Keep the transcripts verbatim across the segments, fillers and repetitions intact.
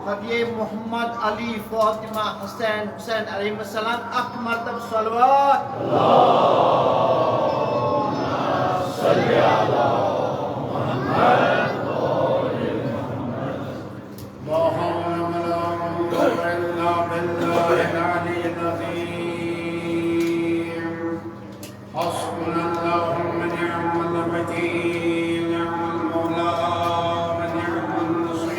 حبیب محمد علی فاطمہ حسین حسین علیہ السلام اکھ مرتبہ صلوات۔ لا حول ولا قوة إلا بالله العلي العظيم. حسبنا الله ونعم الوكيل، نعم المولى ونعم النصير.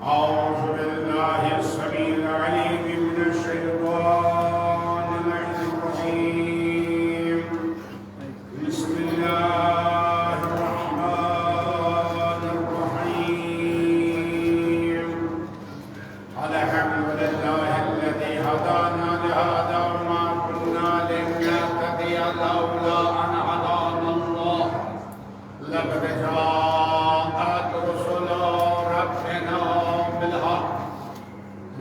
أعوذ بالله السميع العليم من الشيطان اللعين الرجيم. بسم الله الرحمن الرحيم. الحمد لله الذي هدانا لهذا وما كنا لنهتدي لولا أن هدانا الله، لقد جاءت رسل ربنا بالحق.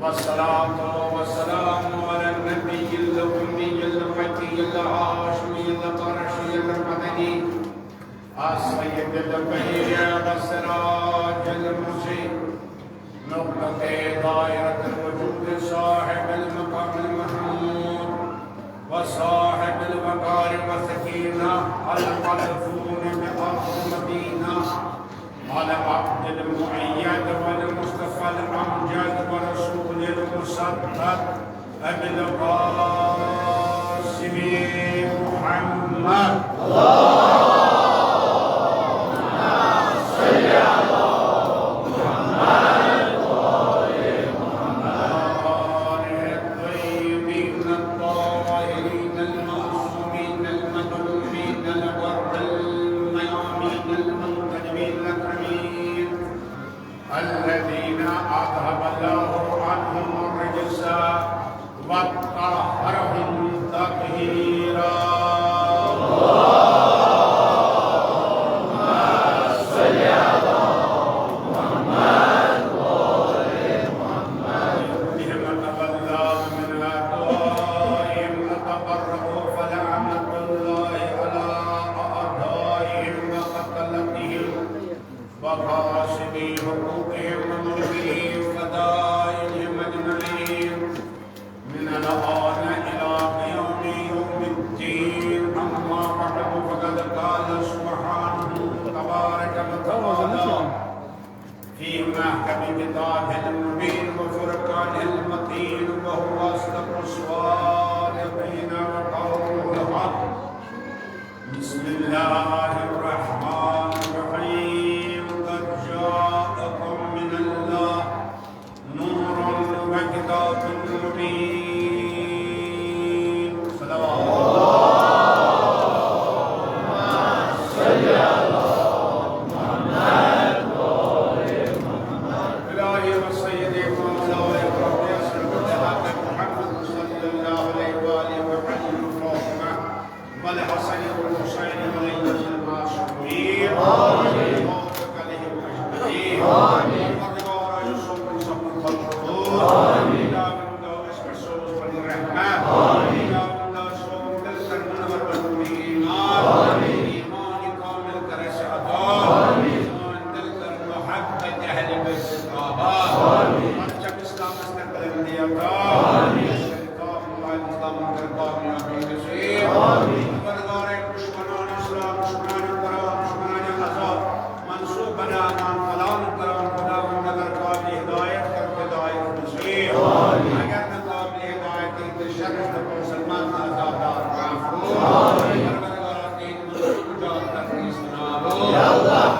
والصلاة والسلام على النبي الأمي المكي الهاشمي القرشي المدني السيد البهي والسراج المشرق، نقطة دائرة الوجود، صاحب المقام المحمود وصاحب الوقار والسكينة، المدفون بأرض المدينة، العبد المؤيد والمصطفى الأمجد ورسول المسدد أبي القاسم محمد. الطيبين الطاهرين المعصومين المظلومين الغر الميامين المنتجبين الأكرمين الذين أذهب الله عنهم الرجس وطهرهم تطهيرا. بهم أتولى ومن أعطائهم أتبرأ، فلعنة الله على أعدائهم وقتلتهم وغاصبي حقوقهم ومبطلي فضائلهم أجمعين، من الآن إلى قيام يوم الدين. أما بعد، فقد قال سبحانه تبارك وتعالى في محكم كتابه المبين وفرقانه المتين، وهو أصدق الصادقين وقوله الحق. بسم الله الرحمن الرحيم. قد جاءكم من الله نور وكتاب مبين. یا اللہ۔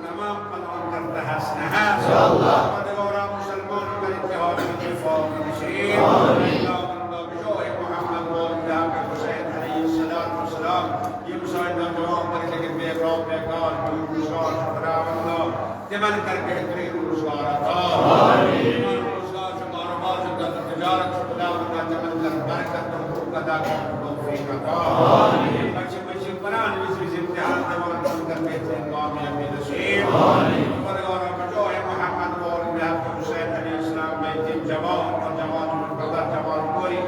تمام پلوان کرتا ہے سنہا۔ یا اللہ۔ پروردگارا مسلمان بر اتحاد و اتفاق نصیب۔ آمین۔ خداوندا بجاہ محمد و آل بحق حسین علیہ الصلوۃ والسلام۔ یم سارے نوجوان بر کے بے رو بے کار، بے روزگار، خداوندا تمن کر بہترین روزگار عطا۔ آمین۔ روزگار چھ کاروبار چھ تجارت چھ خداوندا تمن کر برکت و عطا کر توفیق عطا۔ آمین۔ بچے بچے قرآن وچ وچ امتحان دِوان تِمن کر بہترین کامیابی نصیب۔ آمین۔ پروردگارا بجاہ محمد و آل بحق حسین علیہ السلام بے یتیم جوان و جوان مقتدر جوان کوری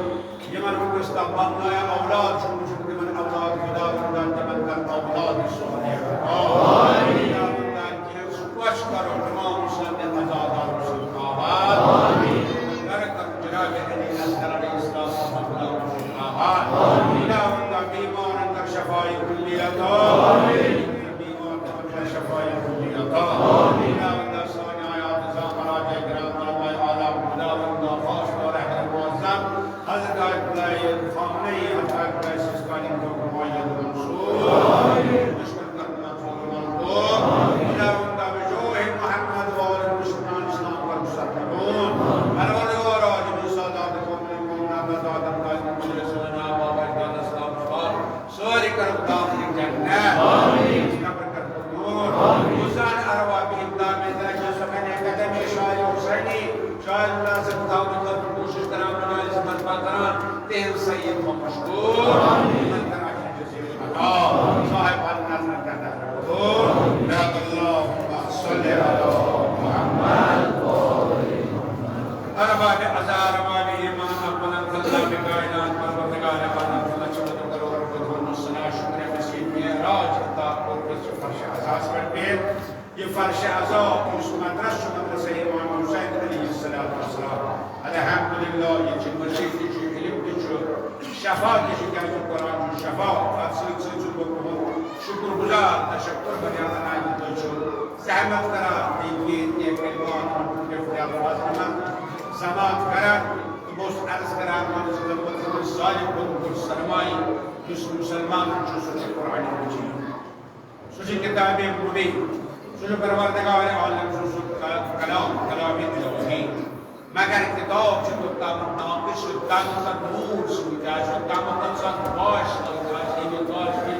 یمن وقت بنگایا اولاد چھُ وُچھُن تِمن اولاد خداوندا تِمن کر اولاد صالح عطا۔ آمین۔ خداوندا کینٛہہ سُہ کۄس کرو تمام مسلم عزادار مسلم آباد۔ آمین۔ کر کر جناب علی اصغر علیہ السلام محمد غلام مسلم آباد۔ آمین۔ خداوندا بیمارن کر شفای کلی عطا۔ آمین۔ بیمار کر شفای کلی عطا۔ آمین۔ خداوندا سانی آیات زامراج گران علماء عالم خداوندا خاص طور اہل معظم حضرت آیت اللہ خامنہ ای، حضرت آیت اللہ سیستانی کو مؤید منصور۔ آمین۔ دشمن کر منصور منصور۔ خداوندا بجوہ محمد و آل دشمنان اسلام پر مسلط نبون۔ پروردگارا جميع سادات قوم المؤمنات سادات قائد مجلس علماء بابا اجداد اسلام سوال سوری کر داخل جنت۔ آمین۔ قبر کر نور۔ آمین۔ حسین ارواح بهم دام درجہ سخن قدم شاہ حسینی۔ شاہ اللہ سے مطابق کوشش کران مجالس برپا کران تہن سید و مشکور۔ آمین۔ من کر اجر جزیل عطا۔ صاحب النظر کا در حضور۔ اللهم صل على محمد۔ ارباب عزا، ارباب ایمان، اولاً اللہ کائنات پروردگار عالم، اللہ چلو کرو رب العالمین، ثنا شکر نصیب معراج عطا اور فرش عزاز پر پہ۔ یہ فرش عزا، اس مدرس، مدرسہ امام حسین علیہ الصلوۃ والسلام۔ الحمدللہ، یہ چھ مسجد، یہ چھ علم، یہ چھ شفا، یہ چھ کیا چھ قرآن چھ شفا۔ اتھ سۭتۍ سۭتۍ چھُس بہٕ تُہُنٛد شکر گزار، تشکر بنیاد انان کہ تُہۍ چھِو زحمت کران، یہِ کینٛہہ کینٛہہ کلمات، یِمن کُن کینٛہہ الفاظ نِوان، سماعت کران۔ تہٕ بہٕ اوسُس عرض کران، وۄنۍ چھُ ضروٗرت زِ ساروی کھۄتہٕ بوٚڑ سرمایہِ یُس مسلمانن چھُ، سُہ چھُ قرآن مجید۔ سُہ چھُ کتاب مبین، سُہ چھُ پروردگار عالم سُنٛد سُہ ک-، کلام، کلام الہی۔ مگر کتاب چھُ توٚتامَتھ تام، یُس سُہ تَمہِ پَتہٕ نوٗر سۭتۍ آسہِ، سُہ تَمہِ پَتہٕ سُہ باش سۭتۍ آسہِ، ییٚمہِ باش کہِ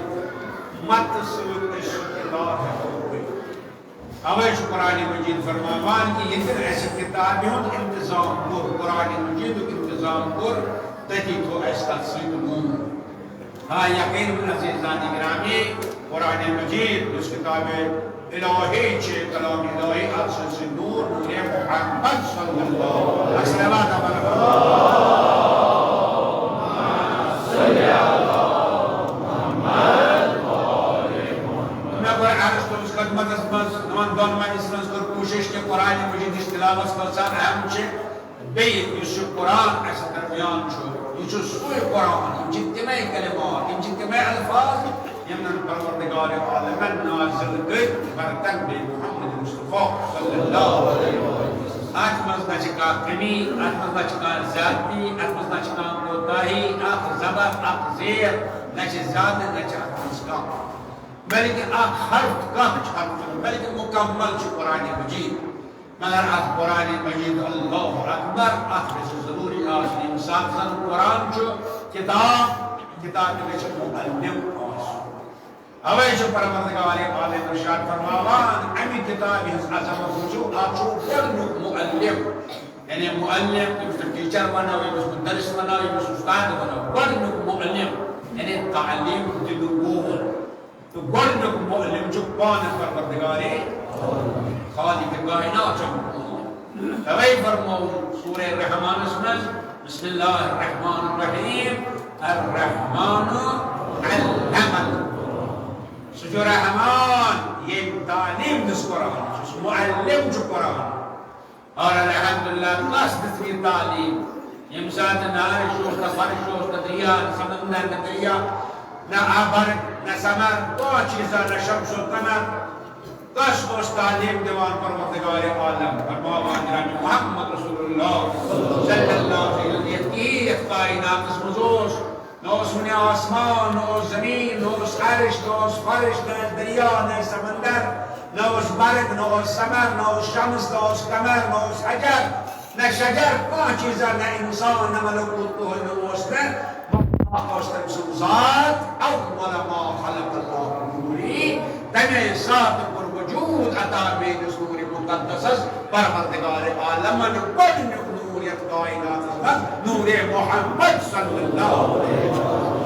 مَتہٕ سۭتۍ أسۍ سُہ کتاب ہٮ۪کو پٔرِتھ۔ اوے چھُ قرآن مجید فرماوان کہِ ییٚتٮ۪ن اَسہِ کتابہِ ہُنٛد انتظام کوٚر، قرآن مجیدُک انتظام کوٚر، تٔتی تھوٚو اَسہِ تَتھ سۭتۍ نوٗر۔ آ یقین عزیزان گرامی، قرآن مجید یُس کتاب الہی چھِ، کلام الہی، اتھ سۭتۍ چھِ نور، نور محمد صلی اللہ علیہ وسلم۔ مےٚ کوٚر عرض تُہنٛدِس خدمتس منٛز، یِمن دۄن مجلسن منٛز کٔر کوٗشش کہِ قرآن مجیدٕچ تلاوت کۭژاہ اہم چھِ۔ بیٚیہِ یُس یہِ قرآن اَسہِ درمیان چھُ، یہِ چھُ سُے قرآن، یِم چھِ تِمے کلمات، یِم چھِ تِمے الفاظ، یِم زَن پروردگار عالمن نازل کٔرۍ برتن بیٚیہِ محمد مصطفیٰ صلی اللہ علیہ وسلم۔ اَتھ منٛز نہ چھِ کانٛہہ کمی، اَتھ منٛز نہ چھِ کانٛہہ زیادتی، اَتھ منٛز نہ چھِ کانٛہہ کوتاہی، اَکھ زبر، اَکھ زیر، نہ چھِ زیادٕ، نہ چھِ اَتھ منٛز کم، بلکہِ اَکھ حرف، کانٛہہ چھُ حرف، بلکہِ مکمل چھُ قرآن مجید۔ مگر اتھ قرآن مجید، اللہ اکبر، اتھ گژھِ ضروری آسُن، ییٚمہِ ساتہٕ زن قرآن چھُ کتاب، کتابہِ گژھِ معلم آسُن۔ اوے چھُ پروردگار عالم ارشاد فرماوان، امہِ کتابہِ ہٕنٛز عظمت وٕچھِو، اتھ چھُ گۄڈٕنیُک معلم، یعنی معلم، ییٚمِس نہٕ ٹیچر ونو، ییٚمِس مدرس ونو، ییٚمِس استاد ونو، گۄڈٕنیُک معلم، یعنی تعلیم دِنہٕ وول۔ تہٕ گۄڈٕنیُک معلم چھُ پانہٕ پروردگارے خالق کائنات چھُ معلم۔ توے فرموو سورہ رحمانس منٛز، بسم اللہ الرحمن الرحیم، الرحمن علم القرآن۔ سُہ چھُ رحمان، ییٚمۍ تعلیٖم دِژ قرآنٕچ، یُس معلم چھُ قرآن۔ اور الحمدللہ، کس دِژ یہِ تعلیٖم؟ ییٚمہِ ساتہٕ نارِ چھُ اوس، تہٕ فرش چھُ اوس، تہٕ دریا، سمندر، نہ دریا، نہ آبر، نہ سمر، کانٛہہ چیٖزا، نہ شمس و قمر۔ کس اوس تعلیٖم دِوان؟ پروردگار عالم۔ فرماوان جناب محمد رسول اللہ صلی اللہ علیہ وسلم، یتھ کائناتس منٛز اوس نہ اوس وُنہِ آسمان، نہ اوس زمین، نہ اوس عرش، نہ اوس فرش، نہ ٲسۍ دریا، نہ ٲسۍ سمندر، برق، نہ اوس سمر، نہ اوس شمس، نہ اوس قمر، نہ اوس حجر، نہ شجر، کانٛہہ چیٖزا، نہ انسان، نہ ملکوت، کٕہٕنۍ نہٕ اوس نہٕ۔ اوس تٔمۍ سُنٛد ذات، اول ما خلق اللہ نوری، تمے ساتہٕ کوٚر وجود عطا میٲنِس نورِ مقدسس، پروردگار عالمن گۄڈٕنیُک نور یتھ کائناتس منٛز نورِ محمد صلی اللہ علیہ وسلم۔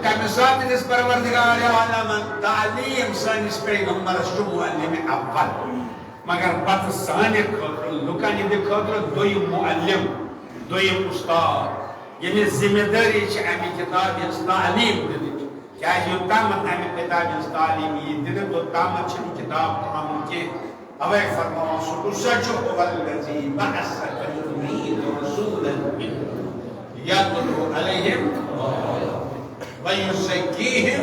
کمہِ ساتہٕ دِژ پروردگار عالمن تعلیٖم سٲنِس پیغمبرس چھُ معلم اول؟ مگر پتہٕ سانہِ خٲطرٕ، لُکن ہٕنٛدِ خٲطرٕ دوٚیِم معلم، دوٚیِم اُستاد، ییٚمِس ذمہٕ دٲری چھِ اَمہِ کِتابہِ ہٕنٛز تعلیٖم دِنٕچ۔ کیٛازِ یوٚتامَتھ اَمہِ کِتابہِ ہٕنٛز تعلیٖم یی دِنہٕ، توٚتامَتھ چھِنہٕ کِتاب تھاوُن کینٛہہ۔ اَوَے فرماوان سُہ کُس سا چھُ؟ هو الذی بعث فی الامیین رسولا منہم یتلو علیہم ویزکیہم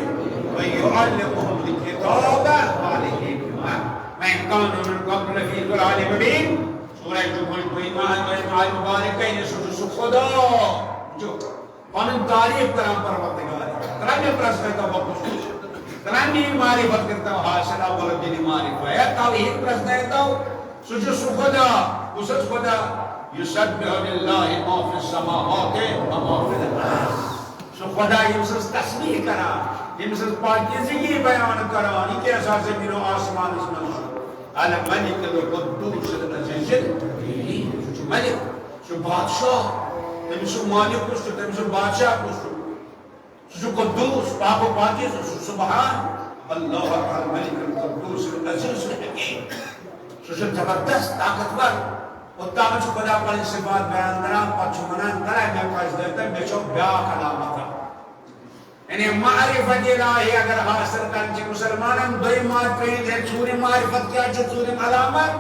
ویعلمہم الکتاب والحکمۃ وان کانوا من قبل لفی ضلال مبین۔ سورہ جمعہ، دوٚیِم آیت، دوٚیِم آیت مبارکہ، یعنی سُہ چھُ سُہ خدا، جو پنٕنۍ تعریف کران پروردگار۔ ترٛےٚ مےٚ پرٛژھنٲیتو بہٕ کُس چھُس؟ ترٛےٚ مےٚ معرفت کٔرتو حاصل، اول دِنہِ معرفت۔ یا توحید پرٛژھنٲیتو، سُہ چھُ سُہ خدا، کُس حظ خدا؟ یسبح للہ ما فی السماوات و ما فی الارض۔ سُہ خدا، ییٚمہِ سٕنٛز تسبیح کران، ییٚمہِ سٕنٛز پاکیزگی بیان کران، یہِ کیٛاہ سا زٔمیٖن و آسمانس منٛز چھُ۔ الملک القدوس العزیز الحکیم۔ سُہ چھُ ملک، سُہ چھُ بادشاہ، تٔمِس چھُ مالک کُس چھُ، تٔمِس چھُ بادشاہ کُس چھُ؟ سُہ چھُ قدوس، پاک و پاکیز، سُہ چھُ سبحان۔ اللہ الملک القدوس العزیز الحکیم۔ سُہ چھُ زبردست، طاقتور۔ اوٚتام چھُ خدا پنٕنۍ صفات بیان کران، پتہٕ چھُ ونان، ترٛےٚ مےٚ پرٛژھنٲیتو، مےٚ چھو بیٛاکھ علامت اکھ۔ یعنی معرفت الہی اگر حاصل کرٕنۍ چھِ مسلمانن، دوٚیِم مار-، ترٛیٚیِم یا ژوٗرِم معرفت کیٛاہ چھُ، ژوٗرِم علامت؟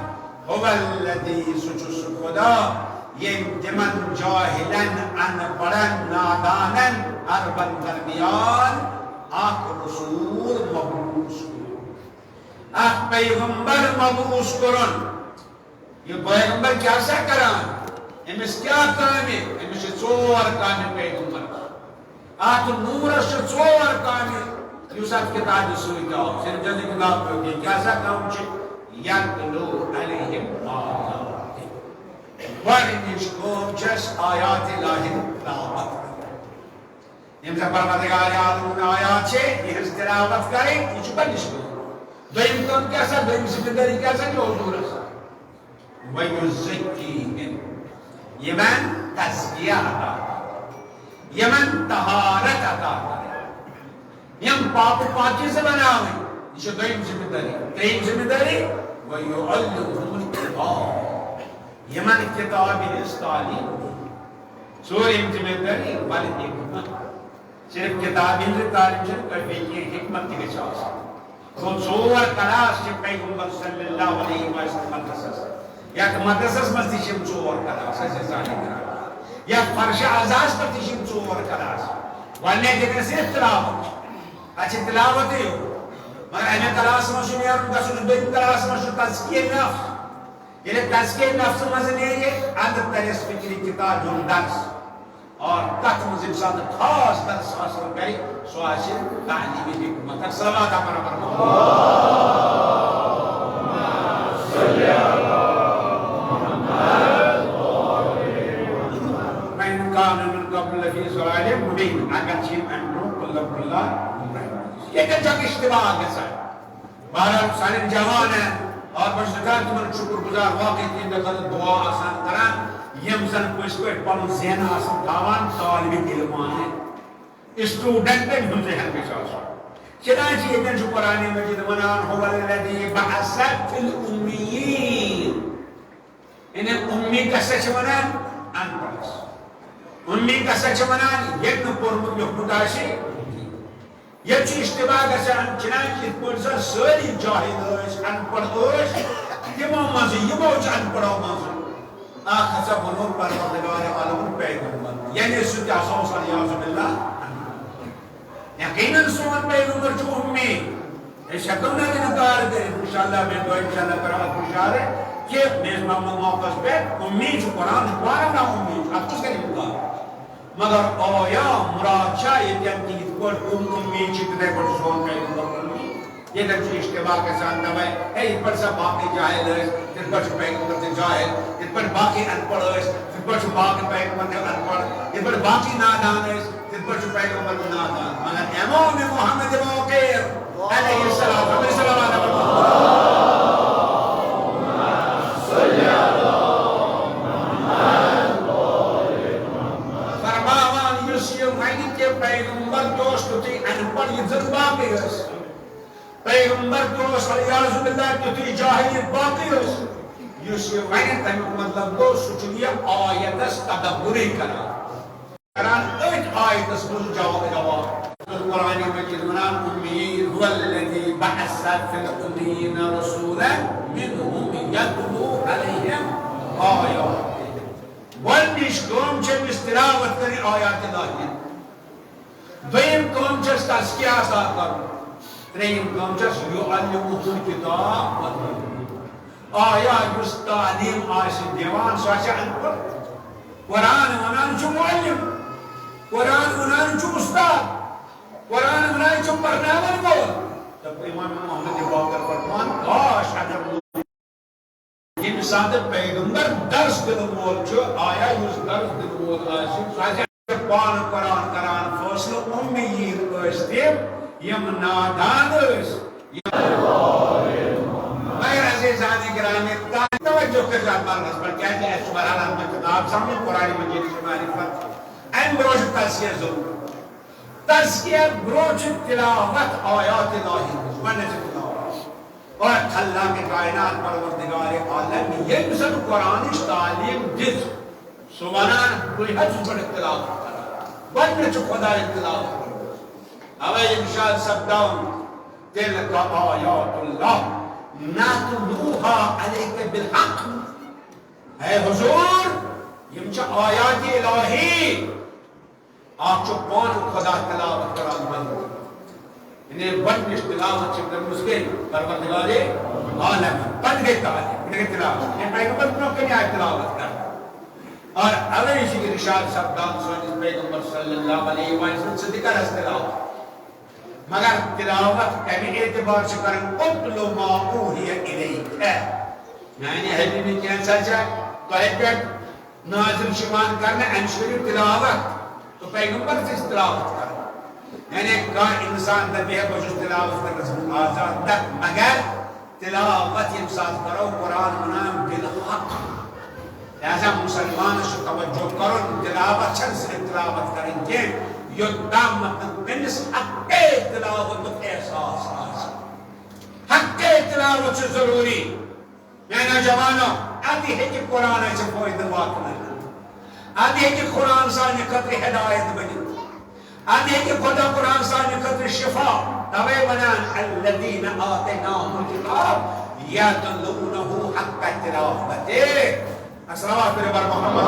هو الذی، سُہ چھُ سُہ خدا، ییٚمۍ تِمن جاہلن، ان پڑھن، نادانن عربن درمیان اکھ رسول مبعوث کوٚر، اکھ پیغمبر مبعوث کوٚرُن۔ یہِ پیغمبر کیٛاہ سا کران؟ أمِس کیٛاہ کامہِ؟ أمِس چھِ ژور کامہِ پیغمبر۔ اتھ نورس چھِ ژور کامہِ، یُس اتھ کتابہِ سۭتۍ آو۔ صرف جلدی کتاب پٔرِو کینٛہہ۔ کیٛاہ سا کٲم چھِ؟ یتلو علیہم آیاتہ۔ گۄڈٕنِچ کٲم چھس آیات الہی تلاوت کرٕنۍ۔ یِم زن پروردگار عالمُن آیات چھِ، یِہٕنٛز تلاوت کرٕنۍ، یہِ چھُ گۄڈٕنِچ کٲم۔ دوٚیِم کٲم کیٛاہ سا؟ دوٚیِم ذمہٕ دٲری کیٛاہ سا چھِ حضوٗرس؟ وَیُزَکِّیہِم، یِمن تزکیہ عطا کرُن، یِمن طہارت عطا کرٕنۍ، یِم پاک و پاکیزٕ بناوٕنۍ۔ یہِ چھِ دوٚیِم ذمہٕ دٲری۔ ترٛیٚیِم ذمہٕ دٲری، وَیُعَلِّمُہُمُ الکتاب، یِمن کِتابہِ ہٕنٛز تعلیٖم دِنۍ۔ ژوٗرِم ذمہٕ دٲری، والحکمت۔ صرف کتابہِ ہٕنٛز تعلیٖم چھنہٕ کٲفی کینٛہہ، حکمت تہِ گژھِ آسٕنۍ۔ گوٚو، ژور کلاس چھِ پیغمبر صلی اللہ علیہ وسلم مدرسس۔ یتھ مدرسس منٛز تہِ چھِ یِم ژور کلاس، اسہِ زانہِ کران۔ یتھ فرش اعضاہس پٮ۪ٹھ تہِ چھِ یِم ژور کلاس۔ گۄڈٕنیتھ ییٚتٮ۪ن صرف تلاوت چھِ، اتھ چھِ تلاوتٕے یوت۔ مگر امہِ کلاس منٛز چھُ نیرُن گژھُن، دوٚیِم کلاس منٛز چھُ تزکیہ نفس۔ ییٚلہِ تزکیہ نفس منٛز نیرِ، ادٕ ترِ اسہِ فکرِ کتابہِ ہُنٛد درس۔ اور تتھ منٛز ییٚمہِ ساتہٕ خاص درس حٲصِل کرِ، سُہ آسہِ تعلیٖمِ حکمت۔ صلوات پرو۔ من کان من قبل لفی ضلال مبین۔ اگر چھِ یِم امہِ برونٛہہ کُلہ کُلہ گمراہی منٛز۔ ییٚتٮ۪ن چھُ اکھ اشتباہ گژھان۔ بہرحال، سانٮ۪ن جوانن، اور بہٕ چھُس سٮ۪ٹھاہ تِمن شُکُر گُزار، واقعی تِہنٛدِ خٲطرٕ دُعا آسان کران، یِم زن پٔزۍ پٲٹھۍ پنُن ذہن آسن تھاوان طالبِ علمانہٕ، اسٹوڈنٹن ہُنٛد ذہن گژھِ آسُن۔ چنانچہ ییٚتٮ۪ن چھُ قرآن مجید ونان، "هو الذی بعث فی الامیین"، یعنی امی کس چھِ ونان؟ ان پڑھس۔ امی کس چھِ ونان؟ ییٚمۍ نہٕ پوٚرمُت لیوٚکھمُت آسہِ۔ ییٚتہِ چھُ اشتباہ گژھان، چنانچہ یِتھ پٲٹھۍ زن سٲری جاہل ٲسۍ، ان پڑھ ٲسۍ، تِمو منٛزٕ، یِمو چھِ ان پڑھو منٛزٕ اکھ ہسا بنوو پروردگار عالمُن پیغمبر، یعنی سُہ تہِ ہسا اوس، العیاذ باللہ، ان پڑھ۔ یقیناً سون پیغمبر چھُ امی۔ أسۍ ہٮ۪کو نہٕ اِنکار کٔرِتھ۔ انشاءاللہ، مےٚ دۄہ انشاءاللہ کرو اتھ مُشارٕ کہِ مےٚ ٲسۍ محمد محفظ پٮ۪ٹھ امی چھُ، قرآن چھُ پانہٕ ونان امی چھُ، اتھ کُس کرِ اِنکار؟ مگر آیا مراد چھا ییٚتٮ۪ن کہِ یِتھ پٲٹھۍ ہُم اُمی چھِ، تِتھَے پٲٹھۍ چھُ سون پیغمبر اُمی؟ ییٚتٮ۪ن چھُ اشتباہ گژھان، دَپان، ہے، یِتھ پٲٹھۍ سا باقٕے جاہِل ٲسۍ، تِتھ پٲٹھۍ چھُ پیغمبر تہِ جاہِل، یِتھ پٲٹھۍ باقٕے اَن پَڑھ ٲسۍ، تِتھ پٲٹھۍ چھُ باقٕے پیغمبر تہِ اَن پَڑھ، یِتھ پٲٹھۍ باقٕے نادان ٲسۍ، تِتھ پٲٹھۍ چھُ پیغمبر تہِ نادان۔ مگر امام محمد باقر علیہ السلام، ہمیں صلوات پڑھو۔ فرماوان، یُس یہِ وَنہِ کہِ پیغمبر تہِ اوس تیُتھُے اَن پَڑھ، یہِ زَن باقٕے ٲسۍ۔ پیغمبر تہِ اوس، والعیاذ باللہ، تیُتھُے جاہِل، یہِ باقٕے اوس۔ یُس یہِ وَنہِ، تَمیُک مطلب گوٚو، سُہ چھُنہٕ یہِ آیتَس تدبرٕے کران۔ کران أتھۍ آیتس منٛز جواب، جواب۔ قرآن مجید ونان، امیین، هو الذی بعث فی الامیین رسولا منهم یتلو علیہم آیاتہ۔ گۄڈنِچ کٲم چھِ أمِس تلاوت کرٕنۍ آیات الہی۔ دوٚیِم کٲم چھَس تزکیہ عطا کرُن۔ ترٛیٚیِم کٲم چھَس یعلمہ الکتاب والحکمہ۔ آیا یُس تعلیٖم آسہِ دِوان، سُہ آسہِ اَن پَڑھ؟ قرآن وَنان چھُ معلم، قرآن وَنان چھُ اُستاد، قرآن وَنان چھُ پَرناوَن وول۔ تہٕ امام محمد باقر فرمان، کاش اگر ییٚمہِ ساتہٕ پیغمبر درس دِنہٕ وول چھُ، آیا یُس درس دِنہٕ وول آسہِ، سُہ آسہِ پانہٕ قرآن کران فٲصلہٕ، اُمیٖد ٲسۍ تِم، یِم نادان ٲسۍ۔ مگر عزیزان گرامی، تا-، توجہ کٔرِو اَتھ مرحلَس پٮ۪ٹھ، کیازِ اَسہِ چھُ بہرحال اَتھ منٛز کِتاب سَمجھُن، قرآن مجیدٕچ معرفت۔ اَمہِ برونٛہہ چھُ تزکیہ ضروٗرت۔ تزکیہ برونٛہہ چھُ تلاوت آیات الہی ہٕنٛز، گۄڈٕنیتھ چھِ تلاوت۔ اور خلاق کائنات پروردگار عالم، ییٚمۍ زَن قرآنٕچ تعلیٖم دِژ، سُہ وَنان، بہٕ حظ چھُس گۄڈٕ تلاوت کران۔ گۄڈٕنیتھ چھُ خدایَن تلاوت کٔرمٕژ۔ اوے ارشاد سپدان، تلک آیات اللہ نتلوها علیک بالحق۔ اے حضور، یِم چھِ آیات الہی۔ اکھ چھُ پانہٕ خدا تلاوت کران بندٕ۔ یعنی گۄڈٕنِچ تلاوت چھِ کٔرمٕژ کٔمۍ؟ پروردگار عالم۔ پتہٕ گٔے تعلیٖم، پتہٕ گٔے تلاوت۔ یعنی پیغمبر برونٛہہ کنہِ آیہِ تلاوت کرنہٕ۔ اور اوے چھُ ارشاد سپدان سٲنِس پیغمبر صلی اللہ علیہ وسلم، ژٕ تہِ کر حظ تلاوت۔ مگر تلاوت کمہِ اعتبار چھِ کران؟ اتل ما اوحی الیک۔ میانہِ حبیبی، کینٛژھا چھا تۄہہِ پٮ۪ٹھ نازل چھِ یِوان کرنہٕ، أمِس کٔرِو تلاوت۔ تہٕ پیغمبر تہِ چھِ تلاوت کران۔ یعنی کانٛہہ انسان دپہِ ہے، بہٕ چھُس تلاوت کرنس منٛز آزاد، نہ، مگر تلاوت ییٚمہِ ساتہٕ کرو، قرآن ونان بالحق۔ لہذا مسلمانس چھُ توجہ کرُن، تلاوت چھنہٕ صرف تلاوت کرٕنۍ کینٛہہ، یوٚتام نہٕ تٔمِس حقے تلاوتُک احساس آسہِ۔ حقے تلاوت چھُ ضروٗری۔ میانیو جوانو، ادِ ہیٚکہِ قرآن اسہِ فٲیدٕ واتنٲوِتھ۔ ادِ ہیٚکہِ قرآن سانہِ خٲطرٕ ہدایت بٔنِتھ۔ ادِ ہیٚکہِ خدا قرآن سانہِ خٲطرٕ شفا۔ توے ونان، الذین آتیناہم الکتاب یتلونہ حق تلاوتہ۔ الصلوات علی محمد۔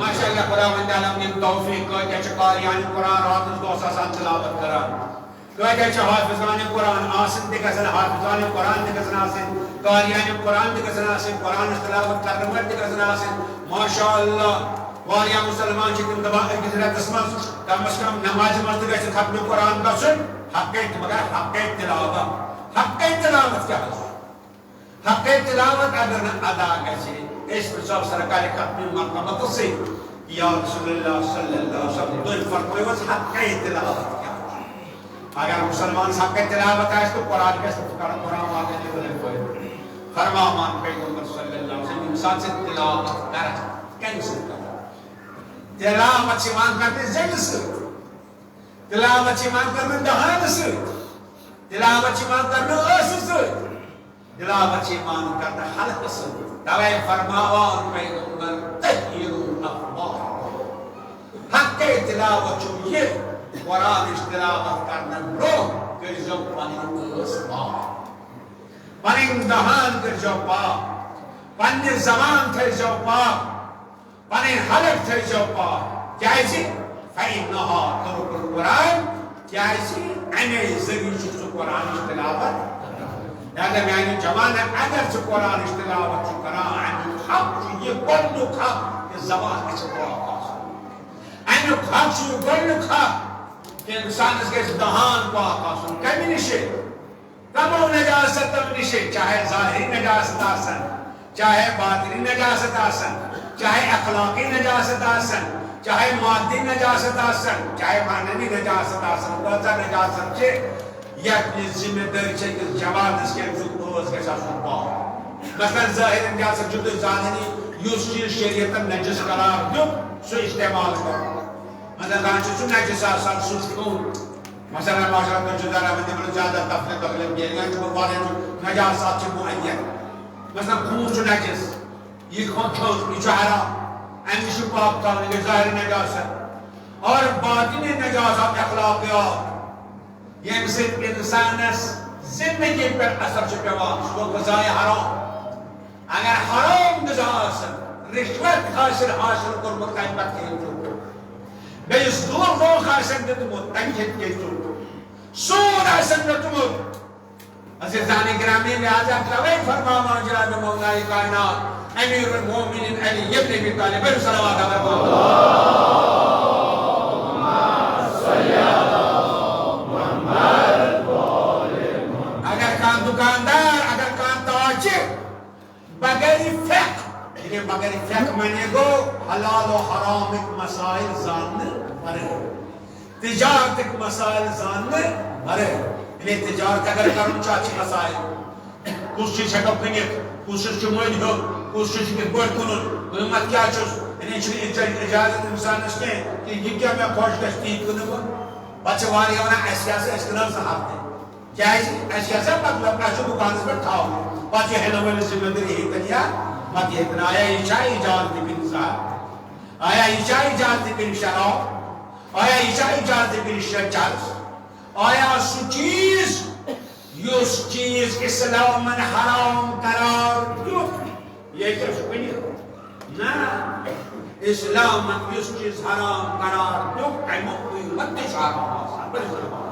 ماشاء اللہ، خداوند عالم دِن توفیق۔ کۭتیاہ چھِ قاریان قرآن راتس دۄہس آسان تلاوت کران؟ کۭتیاہ چھِ حافظان قرآن؟ آسٕنۍ تہِ گژھن، حافظان قرآن تہِ گژھن آسٕنۍ، قاریان قرآن تہِ گژھن آسٕنۍ، قرآنٕچ تلاوت کرن وٲلۍ تہِ گژھن آسٕنۍ۔ ماشاء اللہ، واریاہ مسلمان چھِ تِم دپان، أکِس رٮ۪تس منٛز کم از کم نمازِ منٛز تہِ گژھِ ختمِ قرآن گژھُن۔ حقے، مگر حقے تلاوت، حقے تلاوت کیٛاہ حظ؟ حقے تلاوت اگر نہٕ ادا گژھِ، أسۍ پرٛژھو سرکار ختمی مرتبتس سۭتۍ، یا رسول اللہ صلی اللہ علیہ وسلم، تُہۍ فرمٲیِو حظ حقے تلاوت کیٛاہ چھُ؟ اگر مسلمانس حقے تلاوت آسہِ، تہٕ قرآن گژھِ نہٕ قرآن، قرآن واتہِ نہٕ تیٚلہِ فٲیدٕ۔ فرماوان پیغمبر صلی اللہ علیہ وسلم، ییٚمہِ ساتہٕ ژٕ تلاوت کرکھ، کَمہِ سۭتۍ کرکھ؟ تلاوت چھِ یِوان کرنہٕ زنٛگہِ سۭتۍ، تلاوت چھِ یِوان کرنہٕ دہانہٕ سۭتۍ، تلاوت چھِ یِوان کرنہٕ ٲسہٕ سۭتۍ۔ تلاوت چھِ یِوان کرنہٕ حلقہٕ سۭتۍ۔ توے فرماوان پیغمبر، طہروا اقوالکم۔ حقے تلاوت چھُ یہِ، قرآنٕچ تلاوت کرنہٕ برونٛہہ کٔرۍزیو پنٕنۍ ٲس پاک، پنٕنۍ دہان کٔرۍزیو پاک، پننہِ زبان تھٲیزیو پاک۔ پنٕنۍ حلق تھٲیزیو پاک۔ کیازِ؟ فإنها طرق القرآن، کیازِ اَمے ذٔریعہٕ چھُ سُہ قرآنٕچ تلاوت کران۔ لہذا میانہِ جوانہ، اگر ژٕ قرآنٕچ تلاوت چھُ کران، امیُک حق چھُ یہِ گۄڈنیُک حق، یہِ زبان گژھِ پاک آسُن۔ امیُک حق چھُ یہِ گۄڈنیُک حق، کہ انسانس گژھِ دہان پاک آسُن۔ کمہِ نِشہِ؟ کمو نجاستو نِشہِ، چاہے ظاہری نجاست آسن، چاہے باطنی نجاست آسن، چاہے اخلاقی نجاست آسن، چاہے مادی نجاست آسن، چاہے معنوی نجاست آسن، کۭژاہ نجاست چھِ، یتھ نِش ذمہ دٲری چھِ أکِس جوانس کہِ أمۍ سُنٛد روز گژھِ آسُن پاک۔ مثلاً ظٲہر نجاست چھُ تُہۍ زانان یہِ، یُس چیٖز شریعتن نجس قرار دیُت، سُہ استعمال کرُن۔ مثلاً زن چھُ سُہ نجس آسان، سُہ کھیوٚن۔ مثلاً، ماشاءاللہ، تُہۍ چھِو زانان، وۄنۍ دِمو نہٕ زیادٕ تفصیٖل تفصیٖل کینٛہہ، وۄنۍ چھُ بہٕ وَنان چھُ، نجاست چھِ معین۔ مثلاً، خوٗن چھُ نجس، یہِ کھیوٚن کھیوٚن، یہِ چھُ حرام، اَمہِ نِش چھُ پاک تھاوُن، یہِ گٔے ظٲہری نجاست۔ اور باطنی نجاست، اخلاقیات، ییٚمہِ سۭتۍ اِنسانَس زِندگی پٮ۪ٹھ اثر چھُ پٮ۪وان، سُہ گوٚو غذایہِ حرام۔ اگر حرام غذا آسن، رشوت آسن حاصل کوٚرمُت، تَمہِ پتہٕ کھیٚیِو ژوٚٹ۔ بیٚیِس دور دھوکہٕ آسن دیُتمُت، تَمہِ کھیٚیِو ژوٚٹ۔ سوٗد آسن دیُتمُت۔ عزیزانِ گرامی، لہذا توے فرماوان جناب مولائے کائنات امیر المومنین علی ابن ابی طالب، صلوات۔ اگر کانٛہہ دُکاندار، اگر کانٛہہ تاجر بغیر فقہ، یعنی بغیر فقہ معنی گوٚو حلال و حرامٕکۍ مسائل زاننہٕ ورٲے، تجارتٕکۍ مسائل زاننہٕ ورٲے، یعنی تجارت اگر کرُن چھُ، اَتھ چھِ مسائل، کُس چیٖز ہٮ۪کو کٕنِتھ، کُس چیٖز چھُ مٔلۍ ہیوٚن، کُس چیٖز چھُ کِتھ پٲٹھۍ کٕنُن، قۭمتھ کیٛاہ چھُس، یعنی چھُنہٕ اِجا-، اِجازت اِنسانَس کینٛہہ کہِ یہِ کیٛاہ مےٚ خۄش گژھِ، تی کٕنہٕ بہٕ۔ پَتہٕ چھِ واریاہ وَنان، اَسہِ کیٛاہ سا، أسۍ کٕنو زٕ ہَفتہٕ۔ کیٛازِ؟ اَسہِ کیٛاہ سا مطلب، اَسہِ چھُ دُکانَس پٮ۪ٹھ تھاوُن۔ پَتہٕ چھُ ہٮ۪نہٕ وٲلِس ذمہٕ دٲری ہیٚتن یا مَتہٕ ہیٚتن۔ آیا یہِ چھا اِجازت بِن زَر؟ آیا یہِ چھا اِجازت بِن شراب؟ آیا یہِ چھا اِجازت بِن شجر؟ آیا سُہ چیٖز، یُس چیٖز اِسلامَن حرام قرار دیُت، یہِ ہیٚکہِ اَسہِ ؤنِتھ؟ نہ، اِسلامَن یُس چیٖز حرام قرار دیُت، اَمیُک قۭمت تہِ چھُ حرام آسان۔ بٔرِو سا۔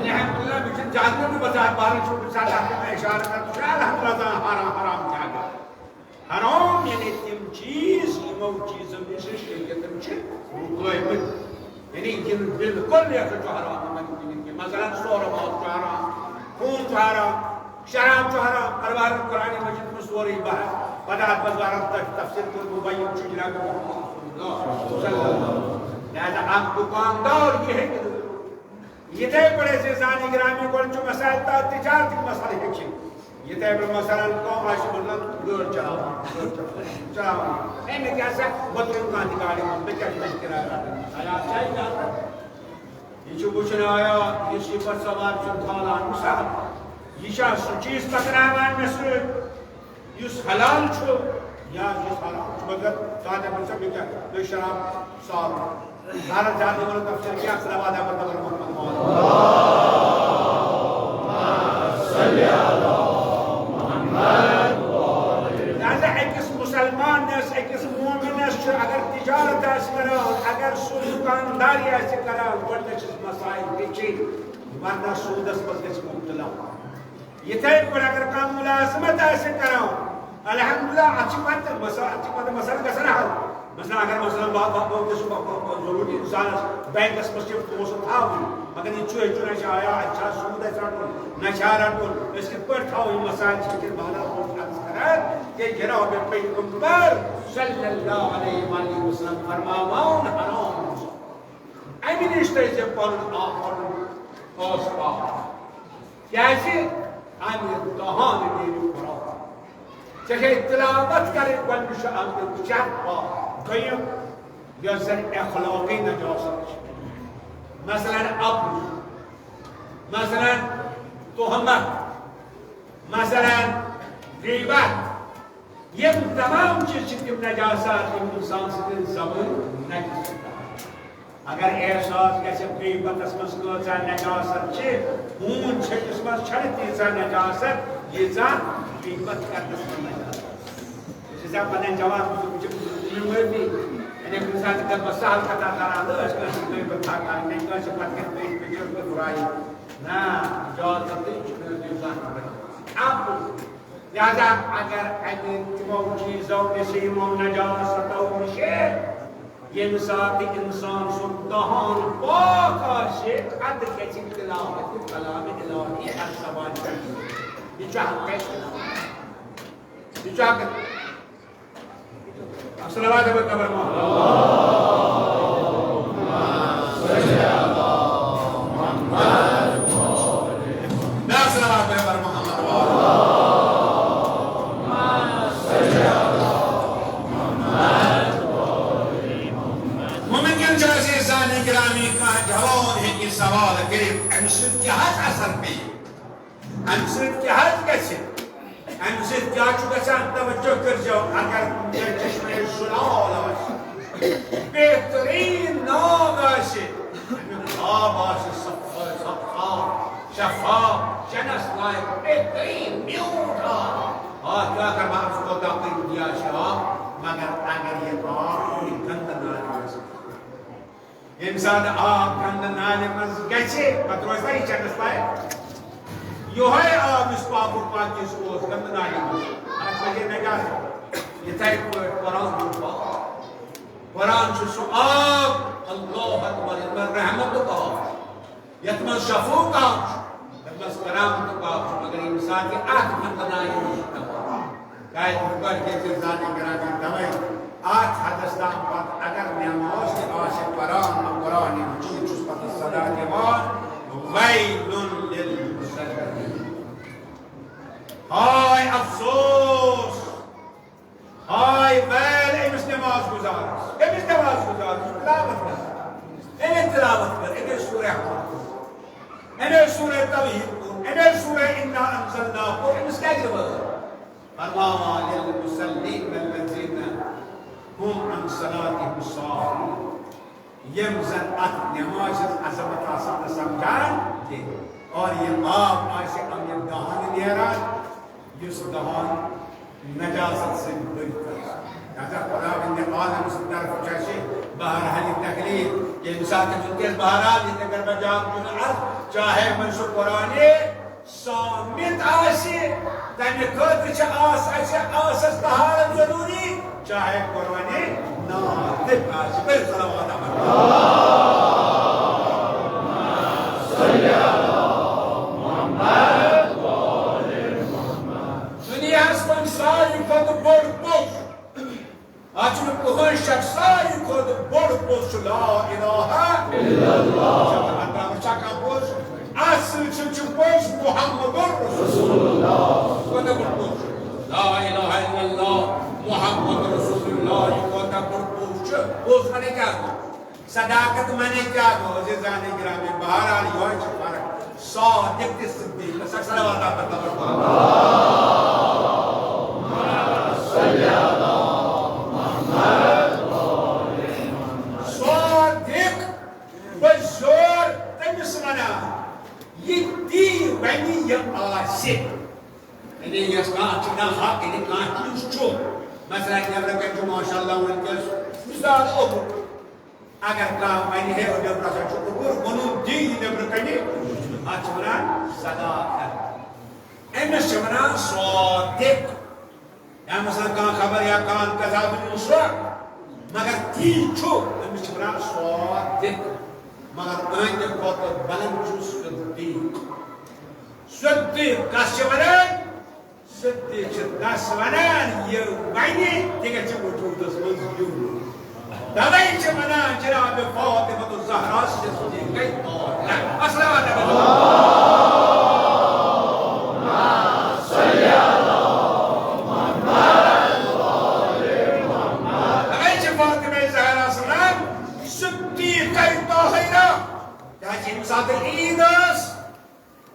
الحمدللہ، مےٚ چھُنہٕ زیادٕ نہٕ باسان، بہرحال چھُ کُنہِ ساتہٕ اَتھ پٮ۪ٹھ اِشارٕ کرُن، چھُ الحمدللہ زانان حرام، حرام کیٛاہ گوٚو۔ حرام یعنی تِم چیٖز، یِمو چیٖزو نِش شریعتن چھِ رُکٲومٕتۍ۔ یعنی یِم بالکل یہِ ہسا چھُ حرام، یِمن کُنہِ تہِ۔ مثلاً، سورٕ ماز چھُ حرام، خوٗن چھُ حرام، شراب چھُ حرام۔ پروردگار قرآن مجیدس منٛز سورُے بحث، پتہٕ اَتھ منٛز بحث تف-، تفصیٖل کوٚر مُبین چھُ جناب محمد رسول اللہ صلی اللہ علیہ وسلم۔ لہذا اکھ دُکاندار یہِ ہیٚکہِ نہٕ۔ یِتھے پٲٹھۍ عزیزانِ گرامی، گۄڈٕ چھُ مسائل تہٕ تجارتٕکۍ مسلہٕ ہیٚچھِنۍ۔ یِتھے پٲٹھۍ مثلاً کانٛہہ آسہِ مطلب گٲڑۍ چلاوان، گٲڑۍ چلاوان، چلاوان۔ ہے، مےٚ کیٛاہ سا، بہٕ تُلہٕ کانٛہہ تہِ گاڑِ منٛز، مےٚ کیٛاہ چھُ مےٚ کِراے رَٹٕنۍ؟ آیا چھا اِجازت؟ یہِ چھُ وٕچھُن، آیا یُس یہِ پَتہٕ سوار چھُ کھالان، مِثال، یہِ چھا سُہ چیٖز پَکناوان مےٚ سۭتۍ؟ یُس حلال چھُ یا یُس حرام چھُ، مگر زیادٕ پَہَن چھُ مےٚ کیٛاہ، مےٚ شراب سال۔ زیادٕ زیادٕ وَنو تفسیر کیٛاہ، صلوات اپر دَپان محمد مولانا۔ لہذا أکِس مُسلمانَس، أکِس مومنَس چھُ، اگر تجارت آسہِ کران، اگر سُہ دُکانداری آسہِ کران، گۄڈٕنٮ۪تھ چھِس مسائل ہیٚچھِنۍ، ورنہ سوٗدَس منٛز گژھِ مُبتلا۔ یِتھے پٲٹھۍ اگر کانٛہہ مُلازمت آسہِ کران، الحمدللہ، اتھ چھِ پتہٕ مسا-، اتھ چھِ پتہٕ مسلہٕ گژھان حل۔ مثلاً اگر مثلاً با-، با-، با-، تہِ چھُ با-، با-، با-، ضروٗری اِنسانس بینکس منٛز چھِ پونٛسہٕ تھاوٕنۍ، مگر یہِ چھُ ہیٚچھُن اَسہِ، آیا اَتہِ چھا سوٗد اَسہِ رَٹُن، نہ چھا رَٹُن، أسۍ کِتھ پٲٹھۍ تھاوو یِم مسائل چھِ وٕنکیٚن بہرحال پونٛسہٕ عرض کران، کہِ جناب پیغمبر صلی اللہ علیہ وآلہ وسلم فرماوان حرام۔ اَمہِ نِش تھٲیزِ پنُن آ-، پنُن آس پاس۔ کیازِ؟ امہِ دہان نیرِ قرآن۔ ژےٚ چھے تلاوت کرٕنۍ گۄڈٕنیتھ، چھُ امہِ چیک پاس۔ دوٚیِم، یۄس زن اخلاقی نجاست چھِ، مثلاً اپُز، مثلاً تہمت، مثلاً غیبت، یِم تمام چیٖز چھِ تِم نجاسات، یِم اِنسان سٕنٛدِ زبٲنۍ نجس چھِ کران۔ اگر احساس گژھِ غیبتس منٛز کۭژاہ نجاست چھِ، ہوٗن ژھیٚٹِس منٛز چھَنہٕ تیٖژاہ نجاست، ییٖژاہ غیبت کرنس منٛز نجاست چھِ۔ أسۍ ٲسۍ پنٕنۍ جوان بُزرگ چھِ ذمہٕ وٲری، یعنی ییٚمہِ ساتہٕ کَتھ بہٕ سہل کَتھا کَران، نہ ٲسۍ کٲنٛسہِ ہٕنٛدۍ پٲٹھۍ تھاوان، نہ کٲنٛسہِ پَتہٕ کَنہِ پیٚٹھۍ پیٚٹھۍ اوس نہٕ پھُراے۔ نہ، اجازت تہِ چھُ نہٕ تٔمِس زانٛہہ کوٚرمُت۔ اَپُز۔ لہذا اگر اَتہِ تِمو چیٖزو نِش، یِمو نجاستو نِش، ییٚمہِ ساتہٕ اِنسان سُنٛد دہان پاک آسہِ، اَدٕ گژھِ تلاوت کلام الہی اَتھ زبانہِ پٮ۪ٹھ۔ یہِ چھُ حق اَسہِ۔ یہِ چھُ حق۔ الصلوات والسلام۔ الصلوات والسلام۔ ممکن چھُ اَسہِ زانہِ گرامی کانٛہہ جوان ہیٚکہِ سوال کٔرِتھ، اَمہِ سۭتۍ کیٛاہ حظ اثر پیٚیہِ؟ اَمہِ سۭتۍ کیٛاہ حظ گژھِ؟ اَمہِ سۭتۍ کیٛاہ چھُ گژھان؟ توجہ کٔرۍزیو، اگر کُنہِ جایہِ چشمے زلال آسہِ، بہتریٖن ناگ آسہِ، اَمیُک آب آسہِ صفا، صفا، شفاف، چٮ۪نَس لایق، بہتریٖن میوٗٹھ آب۔ آ، کیٛاہ کَرٕ بہٕ، اَتھ کوٗتاہ قۭمتی آسہِ آب، مگر اگر یہِ آب کُنہِ گنٛدٕ نالہِ منٛز ییٚمہِ ساتہٕ آب گنٛدٕ نالہِ منٛز گژھِ، پتہٕ روزِ نا یہِ چٮ۪نَس لایق؟ یِہوٚے آب یُس پاک و پاکیٖز اوس گنٛدٕ نالہِ منٛز، اَتھ لَگہِ نجاست۔ یِتھَے پٲٹھۍ قرآن چھُ پاک۔ قرآن چھُ سُہ آب، اللہ اکبر، یَتھ منٛز رحمتُک آب چھُ، یَتھ منٛز شفوق آب چھُ، یَتھ منٛز کرامتُک آب چھُ، مگر ییٚمہِ ساتہٕ یہِ اَتھ گنٛدٕ نالہِ منٛز چھُ پیوان، کیازِ بہٕ کَرٕ ییٚتہِ زانہِ گرامی تَوَے اَتھ حدس تام پَتہٕ اگر نٮ۪ماز تہِ آسہِ پَران، نہ قرآن یِم چیٖز چھُس پَتہٕ صدا دِوان، ویل للمصلین۔ ہاے افسوس، ہاے ویل أمِس نٮ۪ماز گُزارَس، أمِس نٮ۪ماز گُزارَس، تِلاوت کَر، أمۍ تِلاوت کٔر، أمۍ سورہ پوٚر، أمۍ سورہ توحید پوٚر، أمۍ سورہ انا انزلنا پوٚر، أمِس کیٛازِ وٲر؟ فرماوان، للمصلین الذین هم عن صلاتهم ساہون، یِم زن اتھ نمازِ ہٕنٛز عظمت آسن نہٕ سمجھان کینٛہہ، اور یہِ آب آسہِ امہِ دہانہٕ نیران، یُس دہان نجاست سۭتۍ بٔرِتھ آسہِ۔ لہذا خداوندِ عالم سٕنٛدِ طرفہٕ چھُ اَسہِ بہرحال یہِ تکلیف، ییٚمہِ ساتہٕ وٕنکیٚس بہرحال ییٚتہِ اگر بہٕ جان چھُنہٕ اَتھ، چاہے وۄنۍ سُہ قرآنِ صامت آسہِ، تمہِ خٲطرٕ چھِ آس-، اَسہِ آسس طہارت ضروٗری، چاہے قرآنِ ناطق آسہِ۔ کٔرِو صلوات احمد۔ دُنیاہَس منٛز ساروی کھۄتہٕ بوٚڑ پوٚز اَتھ چھُنہٕ کٕہٕنۍ شک، ساروی کھۄتہٕ بوٚڑ پوٚز چھُ لا الہ الا اللہ۔ چھا کانٛہہ پوٚز؟ اَتھ سۭتۍ سۭتۍ چھُ پوٚز محمد رسول اللہ۔ کوٗتاہ بوٚڑ پوٚز چھُ؟ لا الہ الا اللہ محمد رسول اللہ، یہِ کوٗتاہ بوٚڑ پوٚز چھُ؟ پوٚز وَنے کیٛاہ گوٚو؟ صداقت معنی کیٛاہ گوٚو؟ عزیزانِ گرامی، بہرحال یِہوٚے چھِ فرق۔ صادق تہٕ صدیق۔ سا صلوات آپ پر۔ صادق، بہٕ زور تٔمِس وَنان، یہِ تی وَنہِ، یہِ آسہِ۔ یعنی یۄس کانٛہہ چھُ نہ حق، یعنی کانٛہہ چیٖز چھُ، مثلاً، نٮ۪برٕ کَنہِ چھُ ماشاء اللہ وٕنکیٚس مثال اوٚبُر۔ اگر کانٛہہ وَنہِ ہے، نیٚبرٕ ہسا چھُ اوٚبُر، ووٚنُن دی یہِ نیٚبرٕ کَنہِ، اَتھ چھِ وَنان صداقت۔ أمِس چھِ وَنان صادق۔ یا مثلاً کانٛہہ خبر یا کانٛہہ کَتھا ؤنِو سۄ، مگر تی چھُ، أمِس چھِ وَنان صادق۔ مگر أہنٛدِ کھۄتہٕ بلند چھُ صدیق۔ صدیق کَس چھِ وَنان؟ صدیق چھِ تَس وَنان، یہِ وَنہِ، تہِ گژھِ وجوٗدَس منٛز یُن۔ تَوَے چھِ وَنان جناب فاطمہ الزہرا صدیقہ طاہرہ۔ السلام علیکم۔ تَوَے چھِ فاطمہ زہرا سَنان صدیقہ طاہرہ۔ کیٛازِ ییٚمہِ ساتہٕ عیٖد ٲس،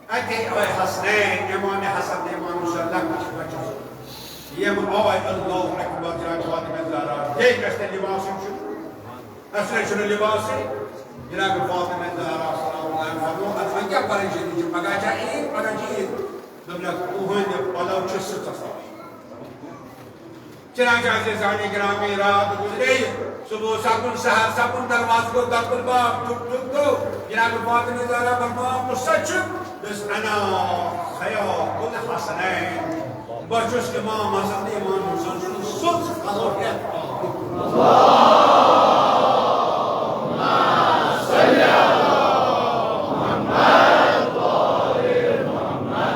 اَتے آے حسنین، امام حسن، امام حسین، لۄکٹِس بچس۔ یِم آے، اللہ اکبر، جناب فاطمہ زہرا، بیٚیہِ گژھِ نہٕ لباسٕے چھُ۔ اَسہِ نَے چھُنہٕ لباسٕے۔ جناب فاطمہ زہرا سلام اللہ علیہا فرموو، اَتھ وۄنۍ کیٛاہ پریشٲنی چھِ؟ پگاہ چھا عیٖد؟ پگاہ چھِ عیٖد۔ دوٚپنَکھ، تُہٕنٛدۍ پَلو چھِ سٕژَس آمٕتۍ۔ چنانچہ عزیزانِ گرامی، رات گُزرے، صبح سپُن سحر سپُن، دروازٕ گوٚو دَکُن باب، ٹُک ٹُک گوٚو۔ جناب فاطمہ زہرا فرماوان، بہٕ سا چھُس، دوٚپُس، انا خیاط الحسنین۔ بہٕ چھُس امام حسن تہٕ امام حسین سُنٛد سٕژ، پَلو ہٮ۪تھ۔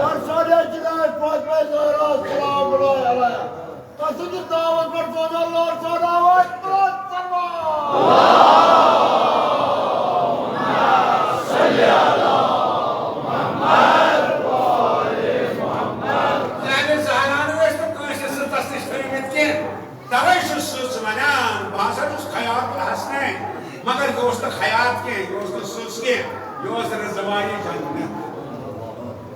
اور سارے جناب فاطمہ زہرا سلام اللہ علیہا۔ تسٕنٛدِس ناوَس پٮ۪ٹھ سوزو لال سوزو اکبر سلام۔ جناب زہرا نہٕ ٲسۍ نہٕ کٲنٛسہِ سٕژَس نِش تھٲومٕتۍ کینٛہہ۔ تَوَے چھُ سٕژ وَنان، بہٕ ہسا چھُس خیاط الحسنین، مگر یہِ اوس نہٕ خیاط کینٛہہ، یہِ اوس نہٕ سٕژ کینٛہہ، یہِ اوس رضوانِ جنت۔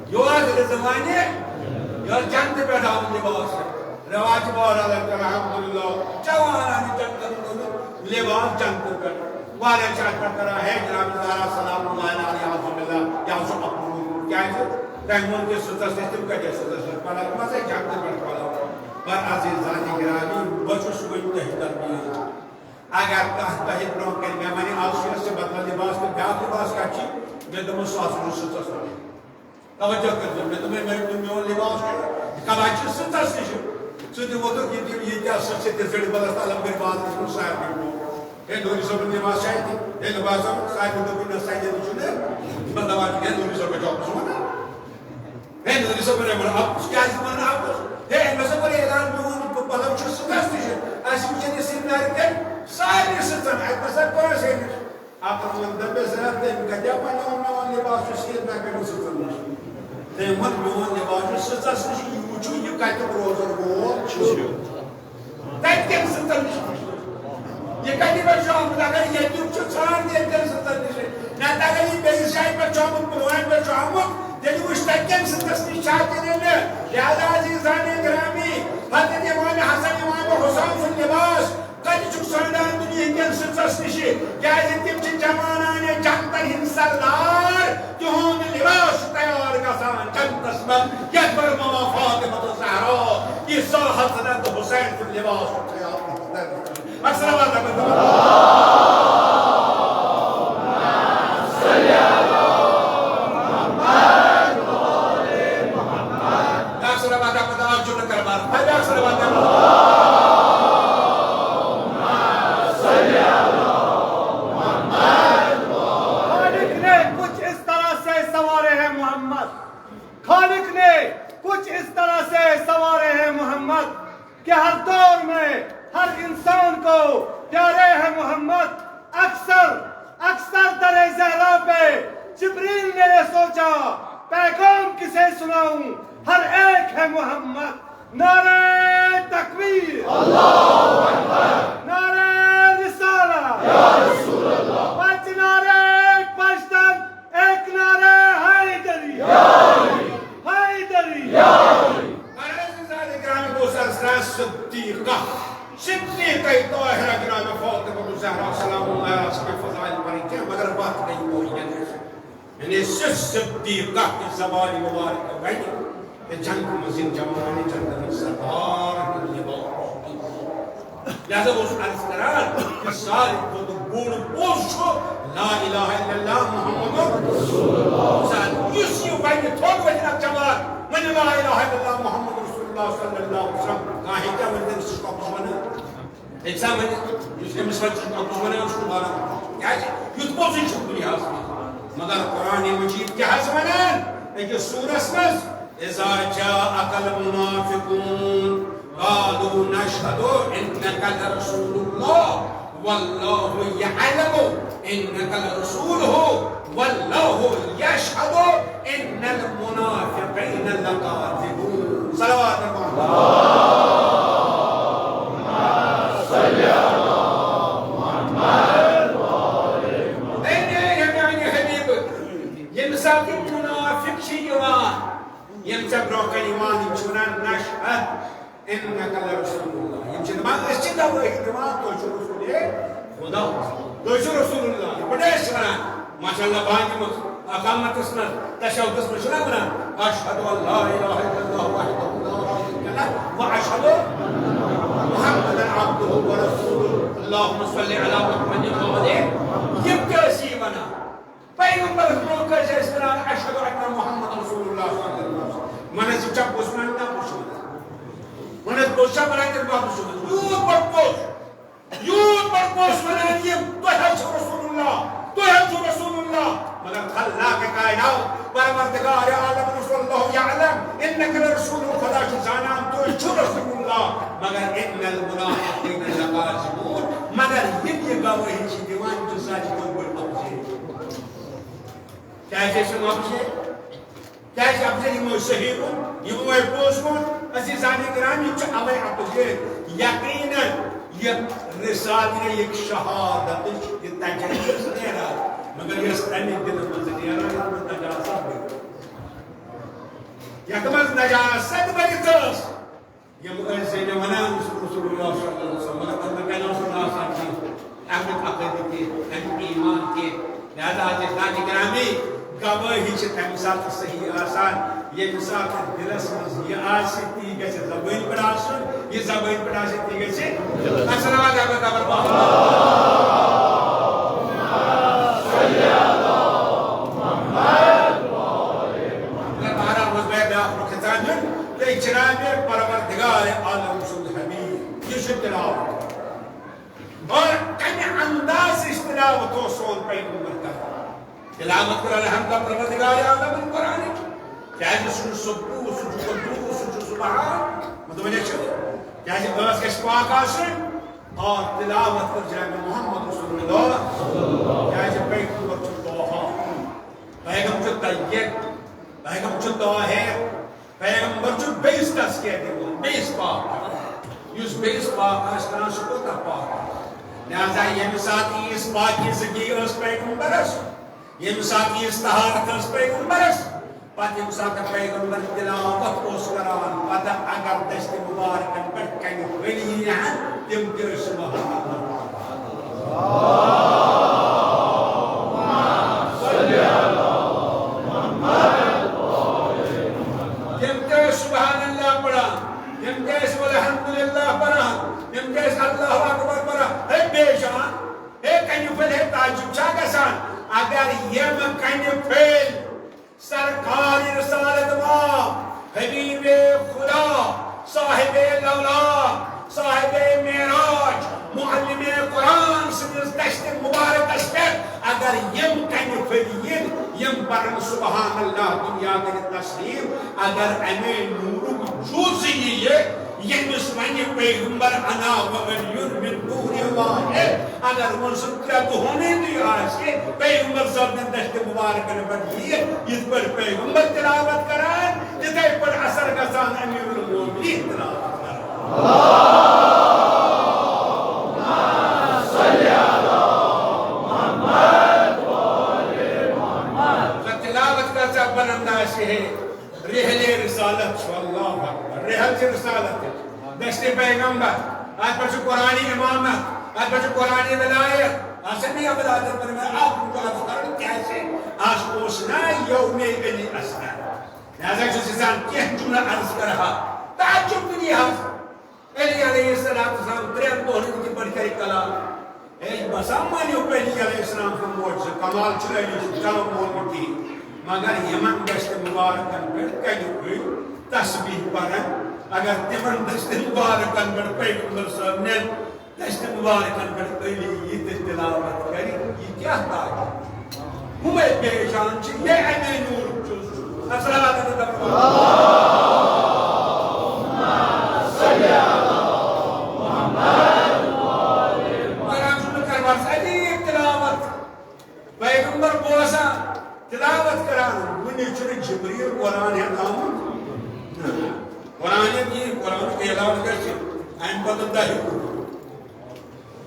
یہِ اوس رضوانِ، یہِ اوس جنتہٕ پٮ۪ٹھ آمُت لباس۔ رواج بہرحال الحمدللہ، جوانان جنتن منٛز لباس جنتہٕ پٮ۪ٹھ۔ واریاہ چھِ اَتھ پٮ۪ٹھ کران، ہے جناب زہرا سلام اللہ علیہا، اعوذ باللہ، یہِ حظ چھُ اَپُز۔ کیٛازِ؟ تۄہہِ ووٚن کہِ سٕژَس نِش، تِم کَتہِ ٲسۍ سٕژَس نِش؟ پَلَس منٛز ہے جنتہٕ پٮ۪ٹھ پَلو۔ پر عزیزانِ گرامی، بہٕ چھُس وۄنۍ تۄہہِ درمیان۔ اگر کانٛہہ تۄہہِ برونٛہہ کنہِ مےٚ ونہِ، از چھُ اَسہِ بدل لباس تہٕ بیٛاکھ لباس کتہِ چھِ؟ مےٚ دوٚپمَس، سُہ ہسا چھُ سٕژَس نِش۔ توجہ کٔرۍزیو، مےٚ دوٚپ، مےٚ، مےٚ، میون لباس چھُ، یہِ کتہِ چھُ سٕژَس نِش؟ ژٕ تہِ ووتُکھ ییٚتہِ، ییٚتہِ ہسا چھِ تِژھ بٔڑ بدبخت علم گٔے بازرَس منٛز سارنٕے برونٛہہ۔ ہے، نوری صٲبُن لباس چھا اَتہِ؟ ہے، لباس صٲب، سارنٕے دوٚپُن، نہ، سا ییٚتہِ چھُنہٕ۔ مطلب، اَتہِ ہے، نوری صٲبُن چھُ اَپُز وَنان۔ ہے، نوری صٲب، وَنان، وَنان، اَپُز کیٛازِ وَنان اَپُز؟ ہے، أمۍ ہسا کوٚر اعلان، میون پَلو چھُ سٕژَس نِش۔ اَسہِ وٕچھن یہِ سرینگرٕ کٮ۪ن سارنٕے سٕژَن، اَتہِ نہ سا کٲنٛسے نِش۔ اَپُز ووٚن، دوٚپمَس، ہے، تٔمۍ کَتہِ پَنُن میون لباس چھُ سرینگرٕ پٮ۪ٹھ سٕژَن نِش؟ تٔمۍ ووٚن، میون لباس چھُ سٕژَس نِش، یہِ وٕچھِو، یہِ کَتیُک روزَن وول چھُ۔ تَتہِ کٮ۪ن سٕژَن نِش وٕچھِو۔ یہِ کَتہِ پٮ۪ٹھ چھُ آمُت؟ اگر ییٚتیُک چھُ، ژھانٛڈ تہِ ییٚتہِ کٮ۪ن سٕژَن نِش۔ نہ، اگر یہِ بیٚیِس جایہِ پٮ۪ٹھ چھُ آمُت، پُلوامہِ پٮ۪ٹھ چھُ آمُت، تیٚلہِ وٕچھ تَتہِ کٮ۪ن سٕژَس نِش چھا کِنہٕ نہٕ۔ لہذا عزیزانِ گرامی، حضرت امام حسن، امام حسین سُنٛد لباس کتہِ چھُکھ ژھانٛڈان دُنیہکٮ۪ن سٕژس نِشہِ؟ کیازِ تِم چھِ جوانانِ جنتن ہٕنٛدۍ سردار۔ تِہُنٛد لباس چھُ تیار گژھان جنتس منٛز، یتھ پٮ۪ٹھ ماما فاطمہ الزہرا، عیسیٰ حسنین تہٕ حسین سُنٛد لباس چھُ تیار گژھان۔ اکثر آواز لگٲیِو۔ بیٛاکھ سورہ وعدہ پتہ اکھ جملہ کر بار۔ بیٛاکھ سورہ وعدہ۔ خالق نے کچھ اس طرح سے سنوارے ہیں محمد، خالق نے کچھ اس طرح سے سنوارے ہیں محمد کہ ہر دور میں ہر انسان کو پیارے ہیں محمد۔ اکثر اکثر در زہرا پہ جبریل نے یہ سوچا، پیغام کسے سناؤں، ہر ایک ہے محمد۔ نعرہ تکبیر، اللہ اکبر۔ نعرہ رسالہ، یا رسول اللہ۔ پنچ نعرہ پشتن، ایک نعرہ حیدری، یا علی۔ حیدری، یا علی۔ عزیزان گرامی، بہٕ اوسُس عرض کران صدیقہ، صدیقہ طاہرہ جناب فاطمہ الزہرا سلام اللہ علیہا سٕنٛدۍ فضائل پرٕنۍ کینٛہہ، مگر وقت گٔے معین۔ یعنی سُہ صدیقہ یہِ زبانہِ مبارکہ بنہِ، تہٕ جنت منٛز یِن جوان جنت ہٕنٛدۍ سردار ہُنٛد لباس۔ لہذا اوس عرض کران کہ ساروی کھۄتہٕ بوٚڑ پوٚز چھُ لا الہ الا اللہ محمد رسول اللہ۔ یُس یہِ وَنہِ تھوٚد وَنہِ اَکھ جماعت، وَنہِ لا الہ الا اللہ محمد رسول اللہ صلی اللہ علیہ وسلم، کانٛہہ ہیٚکیٛاہ ؤنِتھ أمِس چھُ کۄپُس وَنان؟ ہیٚکہِ سا ؤنِتھ؟ یُس أمِس وَنہِ سُہ چھُ کۄپُس وَنان، سُہ چھُ وَنان۔ کیٛازِ؟ یُتھ پوٚزُے چھُنہٕ دُنیاہَس منٛز۔ مگر قرآن مجید کیٛاہ حظ وَنان أکِس سورَس منٛز؟ اذا جاءك المنافقون قالوا نشهد إنك لرسول الله والله يعلم إنك لرسوله والله يشهد إن المنافقين لكاذبون۔ صلوات محمد۔ اے میانہِ، میانہِ حبیب، ییٚمہِ ساتہٕ یِم منافق چھِ یِوان، یِم ژےٚ برونٛہہ کنہِ یِوان، یِم چھِ ونان، نشہد انک لرسول اللہ۔ یِم چھِ دپان، أسۍ چھِ گوٲہی دِوان، تُہۍ چھِو رسول خدا، تُہۍ چھِو رسول اللہ۔ یِتھ پٲٹھۍ أسۍ چھِ ونان، ماشاء اللہ، بانگہِ منٛز، اقامتس منٛز، تشہدس منٛز چھِنہ ونان، اشہد ان لا الہ الا اللہ وحدہ لا شریک لہ و اشہد ان محمدا عبدہ و رسولہ۔ اللهم صل علی محمد و آلہ۔ یِم کیٛاہ ٲسۍ یہِ وَنان؟ پیغمبرس برونٛہہ کَنہِ چھِ أسۍ وَنان، "اشہد ان محمد رسول اللہ صلی اللہ علیہ وسلم۔" وَنان چھِ، "ژےٚ کُس وَنان نہ بہٕ چھُس وَنان؟" وَنان، "بہٕ چھُسا وَنان کِنہٕ بہٕ چھُس وَنان؟" یوٗت بوٚڑ پوٚز، یوٗت بوٚڑ پوٚز وَنان یِم، "تُہۍ حظ چھِو رسول اللہ، تُہۍ حظ چھِو رسول اللہ۔" مگر خلاق کائنات، پروردگار عالم، رسول اللہ یعلم انک لرسول، خدا چھُ زانان تُہۍ چھِو رسول اللہ، مگر ان المنافقین لکاذبون، مگر یِم یہِ گوٲہی چھِ دِوان، یِم چھِ سارے گوٚمٕتۍ اَپُزے۔ کیٛازِ ٲسۍ یِم اَپُزے؟ کیٛازِ اَپُزے؟ یِمو صحیح ووٚن، یِمو پوٚز ووٚن، عزیزان کرام، یِم چھِ اَوَے اَپُزے۔ یقیناً یہِ رسالہٕ، یہِ شہادتٕچ یہِ تجلی ٲس نیران، مگر یۄس تَمہِ دِلہٕ منٛز نیران، یَتھ منٛز نجاست بٔرِتھ، یَتھ منٛز نجاست بٔرِتھ ٲس، یِم ٲسۍ زینہِ وَنان، "رسول اللہ صلی اللہ علیہ وسلم"، مگر تَتھ منٛز کَتہِ اوس نہٕ آسان کینٛہہ، اَمیُک عقیدٕ کینٛہہ، اَمیُک ایمان کینٛہہ۔ لہذا عزیزان گرامی، گوٲہی چھِ تَمہِ ساتہٕ صحیح آسان، ییٚمہِ ساتہٕ دِلَس منٛز یہِ آسہِ، تی گژھِ زبٲنۍ پٮ۪ٹھ آسُن، یہِ زبٲنۍ پٮ۪ٹھ آسہِ، تی گژھِ۔ السلام علیکم ورحمۃ اللہ۔ مےٚ بہرحال اوس مےٚ بیٛاکھ رُخ یَژھان دیُن، تہٕ جناب پروردگار عالم سُنٛد حبیب، یہِ چھُ تلاوت۔ اور کمہِ انداز أسۍ تلاوت اوس سون پیغمبر کران؟ تلاوت کٔر الحمد پروردگار عالمن قرآنٕچ۔ کیازِ سُہ چھُ سبوح، سُہ چھُ قدوس، سُہ چھُ سبحان۔ مطلب یہِ چھُ، کیازِ ٲس گژھِ پاک آسٕنۍ۔ اور تلاوت کٔر جناب محمد رسول اللہ۔ کیازِ پیغمبر چھُ طه۔ پیغمبر چھُ طیب۔ پیغمبر چھُ طاہر۔ پیغمبر چھُ بیٚیِس تزکیہ دِوان، بیٚیِس پاک کران۔ یُس بیٚیِس پاک آسہِ کران، سُہ کوٗتاہ پاک آسہِ؟ لہذا ییٚمہِ ساتہٕ یِژھ پاکیزگی ٲس پیغمبرس، ییٚمہِ ساتہٕ یِژھ طہارت ٲس پیغمبرس، پتہٕ ییٚمہِ ساتہٕ پیغمبر تلاوت اوس کران، پتہٕ اگر دستِ مبارکن پٮ۪ٹھ کنہِ پھٔلۍ یِیہِ ہن، تِم تہِ ٲسۍ سبحان اللہ۔ تِم تہِ ٲسۍ سبحان اللہ پران، تِم تہِ ٲسۍ الحمدللہ پران، تِم تہِ ٲسۍ اللہ اکبر پران۔ ہے بے جان، ہے کنہِ پھٔلۍ، ہے تعجب چھا گژھان؟ اگر یِم کنہِ پھٔلۍ سرکار رسالت ما، حبیب خدا، صاحب لولا، صاحب معراج، معلم قرآن سٕنٛدِس دشت مبارکس پٮ۪ٹھ اگر یِم کنہِ پھٔلۍ یِن، یِم پرن سبحان اللہ، دنیا کرِ تسلیم، اگر امے نورُک جُز یِیہِ، ییٚمِس ونہِ پیغمبر انا ولی من دون واحد، اگر وۄنۍ سُہ ترٛےٚ دۄہنٕے تہِ آسہِ، پیغمبر صٲب نِن دشت مبارکن پٮ۪ٹھ یِیہِ، یِتھ پٲٹھۍ پیغمبر تلاوت کران، تِتھے پٲٹھۍ اثر گژھان امیر المومنین تلاوت کران۔ سۄ تلاوت کۭژاہ بلند آسہِ ہے، رحلِ رسالت چھُ، اللہ اکبر، رحل چھِ رسالت، دشت پیغمبر، اتھ پٮ۪ٹھ چھُ قرآنی امامت، اتھ پٮ۪ٹھ چھُ قرآنی ولایت۔ آسان مےٚ یَپٲرۍ عادت پنٕنۍ مےٚ اکھ کُن عرض کرُن، کیازِ آز اوس نا یومِ علی اصغر۔ لہذا چھُس یژھان کینٛہہ جملہٕ عرض کرٕ ہا۔ تعجب تہِ یی حظ۔ علی علیہ الصلوۃ والسلام ترٛٮ۪ن دۄہن ہٕنٛدۍ کِتھ پٲٹھۍ کرِ کلام؟ ہے، باسان مٲنِو علی علیہ السلام سُنٛد معجزٕ، کمال چھُ علی سُنٛد، چلو مون نہٕ ٹھیٖک۔ مگر یِمن دشت مبارکن پٮ۪ٹھ کنہِ پھٔلۍ تسبیح پرن، اگر تِمن دشت مبارکن پٮ۪ٹھ پیغمبر صٲب نِن، دشت مبارکن پٮ۪ٹھ علی یہِ تہِ تلاوت کرِ، یہِ کیٛاہ تعجب؟ ہُمے پریشان چھِ، یہِ اَمے نوٗرُک جُز چھُ۔ السلام علیکم۔ قرآن چھُنہٕ کران عجیٖب تلاوت۔ پیغمبر بوزان، تلاوت کران، وُنہِ چھُنہٕ جبریل قرآن ہٮ۪تھ آمُت۔ قرآن ہٮ۪تھ یی، قرآنُک اعلان گژھِ، اَمہِ پتہٕ دَہہِ وُہُر۔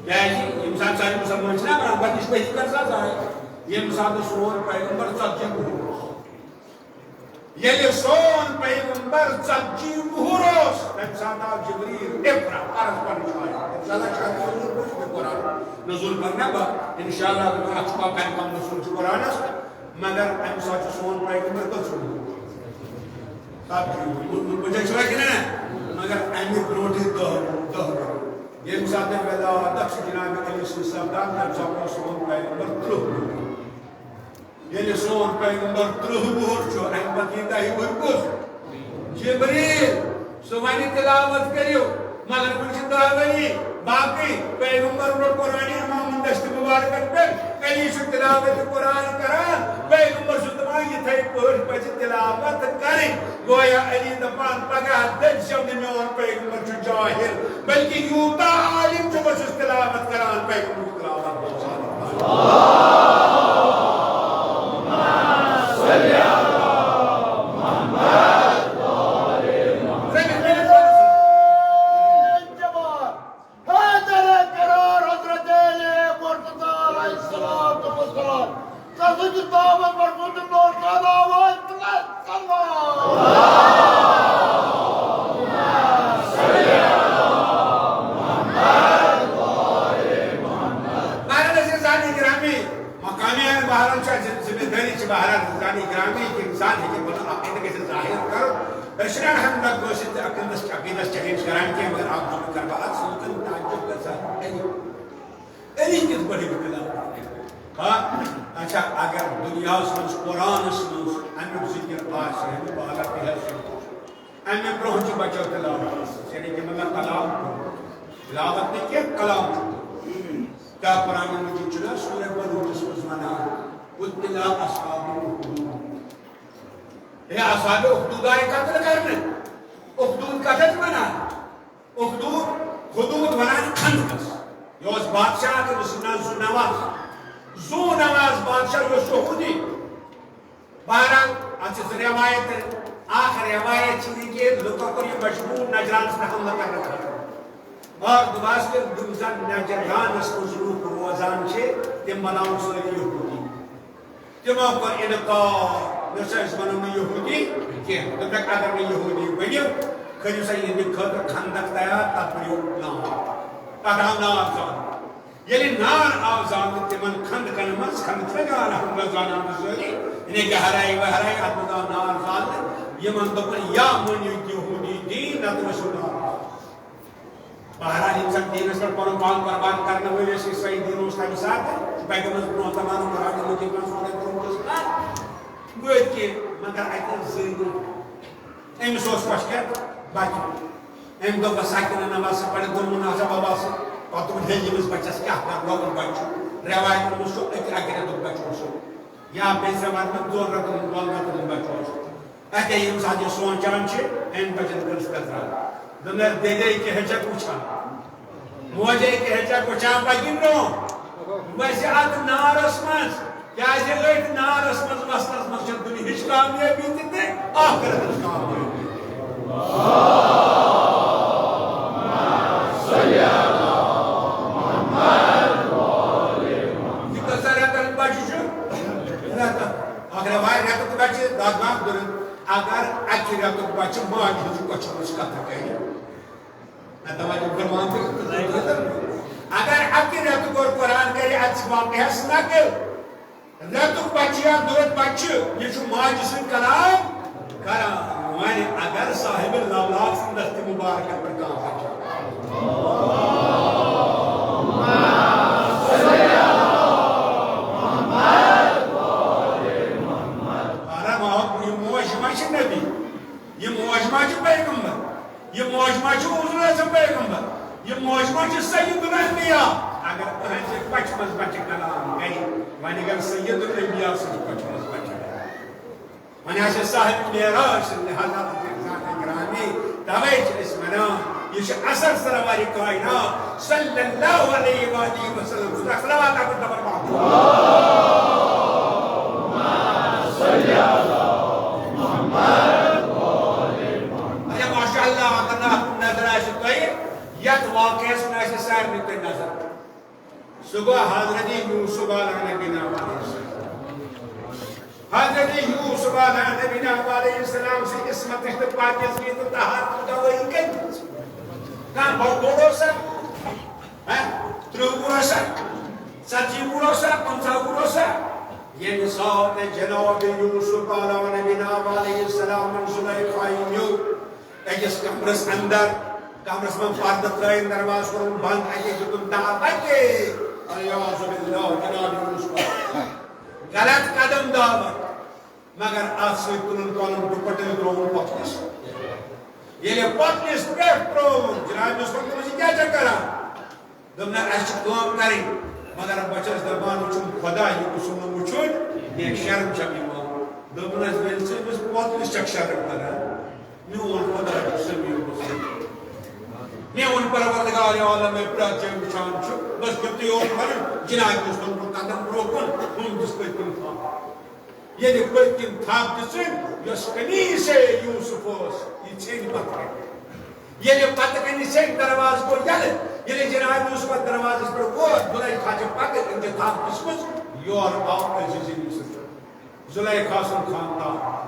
کیازِ ییٚمہِ ساتہٕ سانہِ مُسلمان چھِنہ وَنان، گۄڈٕنِچ ؤحی کر سا آیہِ؟ ییٚمہِ ساتہٕ سون پیغمبر ژتجی وُہُر اوس۔ ییٚلہِ سون پیغمبر ژتجی وُہُر اوس، تَمہِ ساتہٕ آو جبریل اقرا، پَرُس پَرُن چھُ آیہِ۔ تَمہِ ساتہٕ چھُ آیہِ نزول، بہٕ چھُس قرآن نزول پَرنہ بہٕ، انشاءاللہ، اَتھ چھُ پَتہٕ کَنہِ کَم نزول چھُ قرآنَس، مگر اَمہِ ساتہٕ چھُ سون پیغمبر کٔژ وُہُر؟ ژتجی وُہُر۔ وُنہِ چھُ کِنہٕ نہ؟ مگر اَمہِ برونٛٹھٕے دَہ، دَہ وُہُر۔ ییٚمہِ ساتہٕ ولادت چھُ جناب علی سٕنٛز سپدان، تَمہِ ساتہٕ اوس سون پیغمبر ترٕٛہ وُہُر۔ ییٚلہِ سون پیغمبر ترٕٛہ وُہُر چھُ، اَمہِ پتہٕ یہِ دَہہِ وُہُرۍ کُس؟ جبریل۔ سُہ وَنہِ تلاوت کٔرِو، مگر وُنہِ چھِ دَہ ؤری باقٕے۔ پیغمبر روٚٹ قرآن امامن دستِ مبارکن پٮ۪ٹھ، علی چھُ تلاوت قرآن کران، پیغمبر چھُ دَپان یِتھَے پٲٹھۍ پَزِ تلاوت کرٕنۍ۔ گویا علی دَپان پگاہ دٔپۍ زیو نہٕ میون پیغمبر چھُ جاہل، بلکہ یوٗتاہ عالم چھُ، بہٕ چھُس تلاوت کران، پیغمبر چھُ تلاوت بوزان۔ حیدر قرار حضرت علی مرتضی علیہ الصلوۃ والسلام۔ تسٕنٛدِ دعوت پٮ۪ٹھ ووت نوکان آواز تہٕ سلام۔ بہرحال، عزیزان گرامی، مقامی بہرحال چھِ اَسہِ ذمہ دٲری چھِ بہرحال عزیزان گرامی، کہِ اِنسان ہیٚکہِ پَنُن عقیدٕ گژھِ ظٲہِر کَرُن۔ أسۍ چھِنہٕ الحمدللہ کٲنٛسہِ تہِ عقیدَس، عقیدَس چیلنج کَران کینٛہہ، مگر اَکھ زٕ کَرٕ بہٕ اَتھ سۭتۍ تعجب گژھان۔ علی کِتھ پٲٹھۍ ہیٚکہِ خلاف کٔرِتھ؟ ہا؟ اچھا، اگر دُنیاہَس منٛز قرآنَس منٛز اَمیُک ذِکِر آسہِ، اَمیُک باغ تہِ حظ چھُ۔ اَمہِ برٛونٛہہ چھُ بَچو تِلاوت، یعنی کہ مطلب کلام، تِلاوت نہٕ کینٛہہ، کلام چھُ۔ کیٛاہ قرآن مجیٖد چھُنہ سورہ بروجَس منٛز وَنان، "قتل اصحاب الاخدود"؟ ہے، اصحاب اخدود آیہِ قتل کرنہٕ۔ اخدود کَتھ حظ وَنان؟ اخدود، خدود وَنان خندقس۔ یہِ اوس بادشاہ اکھ، أمِس اوس ناو ذو نواز۔ ذو نواز بادشاہ، یہِ اوس یہودی۔ بہرحال، اتھ چھِ زٕ روایت۔ اکھ روایت چھِ یہِ کہِ لُکو کوٚر یہِ مجبوٗر نجرانس پٮ۪ٹھ حملہٕ کرنہٕ خٲطرٕ۔ اور دوٚپہَس کہِ یِم زن نجرانس منٛز لُکھ روزان چھِ، تِم بناوُن سٲری یہوٗدی۔ تِمو کوٚر انکار، دوٚپُکھ، "أسۍ بنو نہٕ یہوٗدی کینٛہہ۔" دوٚپُکھ، "اگر نہٕ یہوٗدی بٔنِو، کٔرِو سا یِہنٛدِ خٲطرٕ خندق تیار، تتھ بٔرِو نار۔" تتھ آو نار زالنہٕ۔ ییٚلہِ نار آو زالنہٕ تِمن خندقن منٛز، خندق چھِنہ گاڈٕ ہمراہ زالان تہٕ سٲری، یعنی گہرائی وہرائی، اتھ منٛز آو نار زالنہٕ۔ یِمن دوٚپُن، "یا مٲنِو یہوٗدی دیٖن، نتہٕ ؤسِو نار۔" بہرحال، ییٚمہِ ساتہٕ دیٖنس پٮ۪ٹھ پنُن پان قربان کرنہٕ وٲلۍ ٲسۍ، عیسٲیی دیٖن اوس تمہِ ساتہٕ، پیغمبرس برونٛہہ زمانہٕ قرآن مجیٖد منٛز سورہ ترٛووُہس منٛز وٲتۍ کینٛہہ، مگر اتہِ ٲس زٔنۍ۔ أمِس اوس پٮ۪ٹھ کیٛاہ بچہِ۔ أمۍ دوٚپ، "بس ساکِنہ نماز سا پرِ"، دوٚپُن، "اچھا بابا سا۔" پتہٕ دوٚپُن، "ہے، ییٚمِس بچس کیٛاہ کرٕ، لۄکُٹ بچہِ چھُ۔" رٮ۪وایتن منٛز چھُ أکہِ اکہِ رٮ۪تُک بچہِ اوس۔ یا بیٚیہِ رٮ۪وایتن منٛز دۄن رٮ۪تن ہُنٛد، دۄن رٮ۪تن ہُنٛد بچہِ اوس۔ اَتے ییٚمہِ ساتہٕ یہِ سونٛچان چھِ، أمۍ بچن کٔرٕس کترا۔ دوٚپمَس، "دٮ۪دے کیٛاہ چھکھ وٕچھان؟ موجے کیٛاہ چھکھ وٕچھان پٔکِو برٛونٛہہ؟ وَسہِ اَتھ نارس منٛز، کیٛازِ أتھۍ نارس منٛز وَسنَس منٛز چھےٚ دُنیاہٕچ کامیٲبی تہِ تہٕ ٲخرتٕچ کامیٲبی تہِ۔" یہِ کۭژاہ رٮ۪تن بچہِ چھُ؟ رٮ۪تن۔ اگر وۄنۍ رٮ۪تُک بچہِ دۄدناک دوٚرُن، اگر اَکہِ رٮ۪تُک بچہِ ماجہِ ہٕنٛز کۄچھہِ منٛز کتھٕ کرِ، نہ توجہ فرمان تہٕ اگر اَکہِ رٮ۪تُک اور قرآن کرِ اَتھ واقعس نقل، رٮ۪تُک بچہِ یا دوٚد بچہِ، یہِ چھُ ماجہِ سۭتۍ کلام کران۔ وۄنۍ اگر صاحب لولاک سٕنٛدِ دستِ مبارکس پٮ۪ٹھ کانٛہہ بچہِ آرام آو، یہِ موج ما چھِ نبی؟ یہِ موج ما چھِ پیغمبر؟ یہِ موج ما چھِ حضور اعظم پیغمبر؟ یہِ موج ما چھِ سید الانبیاء؟ اگر تُہنٛزِ کۄچھِ منٛز بچہِ کلام گرِ، وۄنۍ اگر سید الانبیاء سٕنٛزِ کۄچھِ منٛز بچہِ گرِ۔ وۄنۍ آسہِ صاحب معراج سٕنٛدِ لحاظ اکھ انسان گرامی، توے چھِ أسۍ ونان، یہِ چھُ اصل سرور کائنات صلی اللہ علیہ وآلہ وسلم سُنٛد اکھ صلوات اکھ دبر محمود۔ اچھا، ماشاء اللہ، اگر نہٕ اتھ کُن نظر آسہِ تۄہہِ، یتھ واقعس کُن آسہِ سارنٕے تۄہہِ نظر۔ سُہ گوٚو حضرت یوسف علیٰ نبینا علیہ السلام۔ حضرت یوسف علیٰ نبینا علیہ السلام سٕنٛدِ عصمتٕچ تہٕ پاکیزگی تہٕ طہارتٕچ گوٲہی کٔمۍ دِژ؟ کانٛہہ بوٚڑ اوسا؟ ہا؟ ترٕٛہ وُہُر اوسا؟ ژتجی وُہُر اوسا؟ پنٛژاہ وُہُر اوسا؟ ییٚمہِ ساتہٕ جناب یوسف علیٰ نبینا علیہ السلام زلیخا نیوٗ أکِس کمرس اندر، کمرس منٛز پردٕ ترٲیِتھ، دروازٕ کوٚرُن بنٛد، اَتے دیُتُن دعوت۔ الیاذ باللہ، جناب یوسف۔ غلط قدم دعوت۔ مگر اتھ سۭتۍ تُلُن پنُن ڈُپٹہٕ ترٛووُن پۄپھلِس۔ ییٚلہِ پۄپھلِس پٮ۪ٹھ ترٛووُن، جناب یوسفن دوٚپُس، "یہِ کیٛاہ چھےٚ کران؟" دوٚپُن، "نہ، اَسہِ چھِ کٲم کَرٕنۍ، مگر بہٕ چھَس دَپان، یہِ چھُم خۄدا، یہِ گوٚژھُم نہٕ وٕچھُن کینٛہہ، شرم چھَم یِوان۔" دوٚپُن، "اَسہِ ؤنۍ ژٕ أمِس پۄپھلِس چھَکھ شرم کران؟ میون خۄدا چھُ سمیٖع بصیٖر۔ میون پروردگار عالم مےٚ پرٛٮ۪تھ جایہِ وٕچھان چھُ، بس یُتُے یوت وَنُن، جناب یوسفن کوٚر قدم برٛونٛہہ کُن، ہُم دِژ پٔتۍ کِنۍ تھپھ۔" ییٚلہِ پٔتۍ کِنۍ تھپھ دِژٕن، یۄس قمیٖصے یوسف اوس، یہِ ژھیٚنۍ پتہٕ کنہِ۔ ییٚلہِ پتہٕ کنہِ ژھیٚنۍ، دروازٕ گوٚو یَلہٕ۔ ییٚلہِ جناب یوسف اَتھ دروازَس پٮ۪ٹھ ووت، زُلیخا چھِ پَکان، أمۍ چھِ تھپھ دِژمٕژ، یورٕ آو عزیٖز یوسف۔ زُلیخا سُنٛد خاندان۔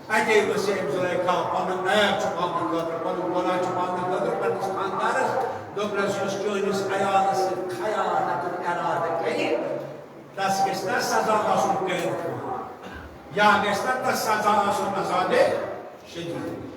اَتے ؤسۍ أمۍ زُلیخا پَنُن عیب چھُپاونہٕ خٲطرٕ، پَنُن گۄناہ چھُپاونہٕ خٲطرٕ پَنٕنِس خاندانَس دوٚپنَس، یُس چٲنِس عیالَس سۭتۍ خیانتُک اِرادٕ کَرِ، تس گژھِ نا سزا آسُن قید خانہٕ، یا گژھِ نا تس سزا آسُن عذابِ شدید۔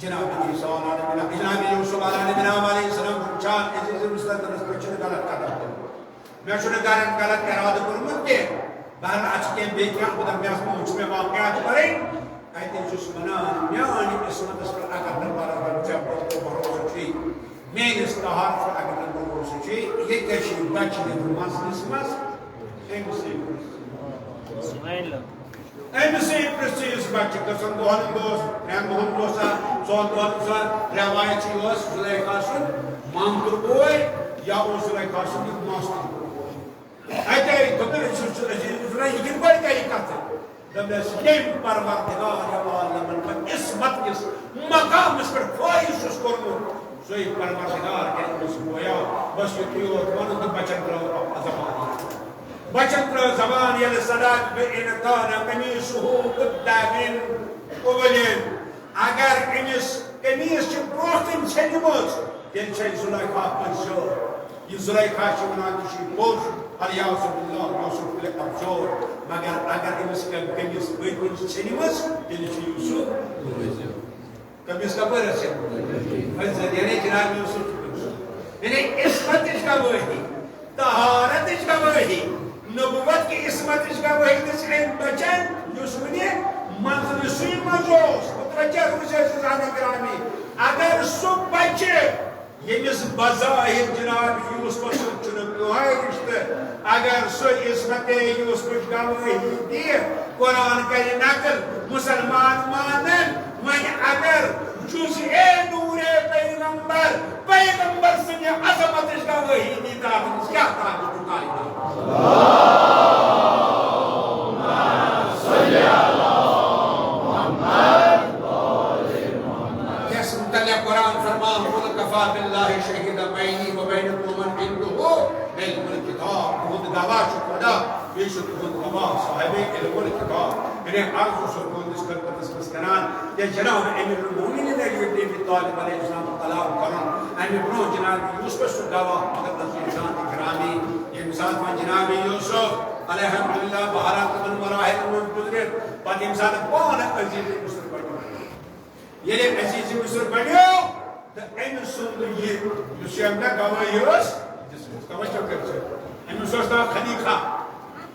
جناب عیسیٰ علیہ السلام، جناب یوسف علیہ السلام علیہ السلام وٕچھان، عزیٖز مصرَس پٮ۪ٹھ چھُنہٕ غلط قدم تُلمُت۔ مےٚ چھُنہٕ غلط، غلط اِرادٕ کوٚرمُت کینٛہہ۔ بہرحال، اَتھ چھِ کینٛہہ بیٚیہِ کینٛہہ، البتہ مےٚ آسہٕ موج مےٚ واقعات پَرٕنۍ۔ اَتہِ چھُس وَنان، میٛانہِ قٕسمتَس پٮ۪ٹھ اگر نہٕ بَرابر ژےٚ بہٕ بھروسہٕ چھُے، میٛٲنِس قہرَس پٮ۪ٹھ اگر نہٕ بھروسہٕ چھُے، ییٚتہِ چھِ بَچہِ یَتھ مَسجِدَس منٛز، أمِسٕے پرٛژھ۔ أمِسٕے پرٛژھ ژٕ، یُس بَچہِ کٔژَن دۄہَن ہُنٛد اوس، ترٛٮ۪ن دۄہَن اوسا، ژۄن دۄہَن اوسا، رٮ۪وایت چھِ یہِ اوس زُلیخا سُنٛد مامتُر بوے یا اوس زُلیخا سُنٛد یہِ ماستُر بوے۔ اَتے دوٚپُن، أسۍ چھِ عزیٖز، یہِ کِتھ پٲٹھۍ کَرِ کَتھٕ؟ دوٚپنَس، ییٚمۍ پروردگار عالمَن پَتہٕ عصمت کِس مقامَس پٮ۪ٹھ فٲیِض چھُس کوٚرمُت، سُے پروردگار کَرِ أمِس گویا۔ بس یُتُے یوت وَنُن تہٕ بَچَن ترٛٲو زبان۔ بَچَن ترٛٲو زبان، ییٚلہِ صدق بِإِنْ كَانَ قَمِيصُهُ قُدَّ مِنْ قُبُلٍ۔ اگر أمِس قمیٖض چھِ برٛونٛہہ کَنہِ ژھیٚنمٕژ، تیٚلہِ چھےٚ زُلیخا پٔزۍ۔ یہِ زُلیخا چھِ وَنان، تہِ چھُ پوٚز، الیاذ باللہ، یوسف تُلہِ افسوس۔ مگر اگر أمِس ق-، قمیٖض پٔتۍ کِنۍ چھِ ژھیٚنمٕژ، تیٚلہِ چھُ یوسف پٔزۍ۔ قمیٖض کَپٲرۍ ٲس ژھیٚنمٕژ؟ پٔزۍ، یعنی جناب یوسف چھُ پٔزۍ۔ یعنی عصمتٕچ گوٲہی، طہارتٕچ گوٲہی، نبوت کہِ عصمتٕچ گوٲہی دِژ أمۍ بَچَن، یُس وٕنہِ مَنزلَسٕے منٛز اوس۔ متوجہ روٗزِو عزیزان گرامی، اگر سُہ بَچہِ ییٚمِس بظاہر جناب یوسفس سۭتۍ چھُنہٕ کٕہٕنۍ رشتہٕ، اگر سُہ عصمت یوسفٕچ گوٲہی دِیہِ، قرآن کرِ نقل، مسلمان مانن، وۄنۍ اگر جزء نور پیغمبر، پیغمبر سٕنٛدِ عظمتٕچ گوٲہی دی، تہٕ اَتھ منٛز کیٛاہ طاقت چھُ کائنات؟ یس متعلق قرآن فرمان، "قل كفى بالله شهيدا بيني وبينكم ومن عنده علم الكتاب"۔ تُہُنٛد گواہ چھُ خدا، بیٚیہِ چھُ تُہُنٛد گواہ صاحب علم الکتاب۔ یعنی عرض اوسُس تُہٕنٛدِس خدمتس منٛز کران، یہِ جناب امیر المومنین علی ابن ابی طالب علیہ السلام کلام کرُن، امہِ برونٛہہ جناب یوسفس چھُ گواہ، مگر عزیزان گرامی، ییٚمہِ ساتہٕ وۄنۍ جناب یوسف الحمدللہ بہرحال تِمن مراحلن منٛز گُزرِتھ، پتہٕ ییٚمہِ ساتہٕ پانہٕ عزیز مصر بنیو، ییٚلہِ عزیز مصر بنیو، تہٕ أمۍ سُنٛد یہِ، یُس یہِ أمۍ مےٚ گوٲہی ٲس دِژمٕژ، توجہ کٔرِو سا، أمِس اوس ناو خلیفہ،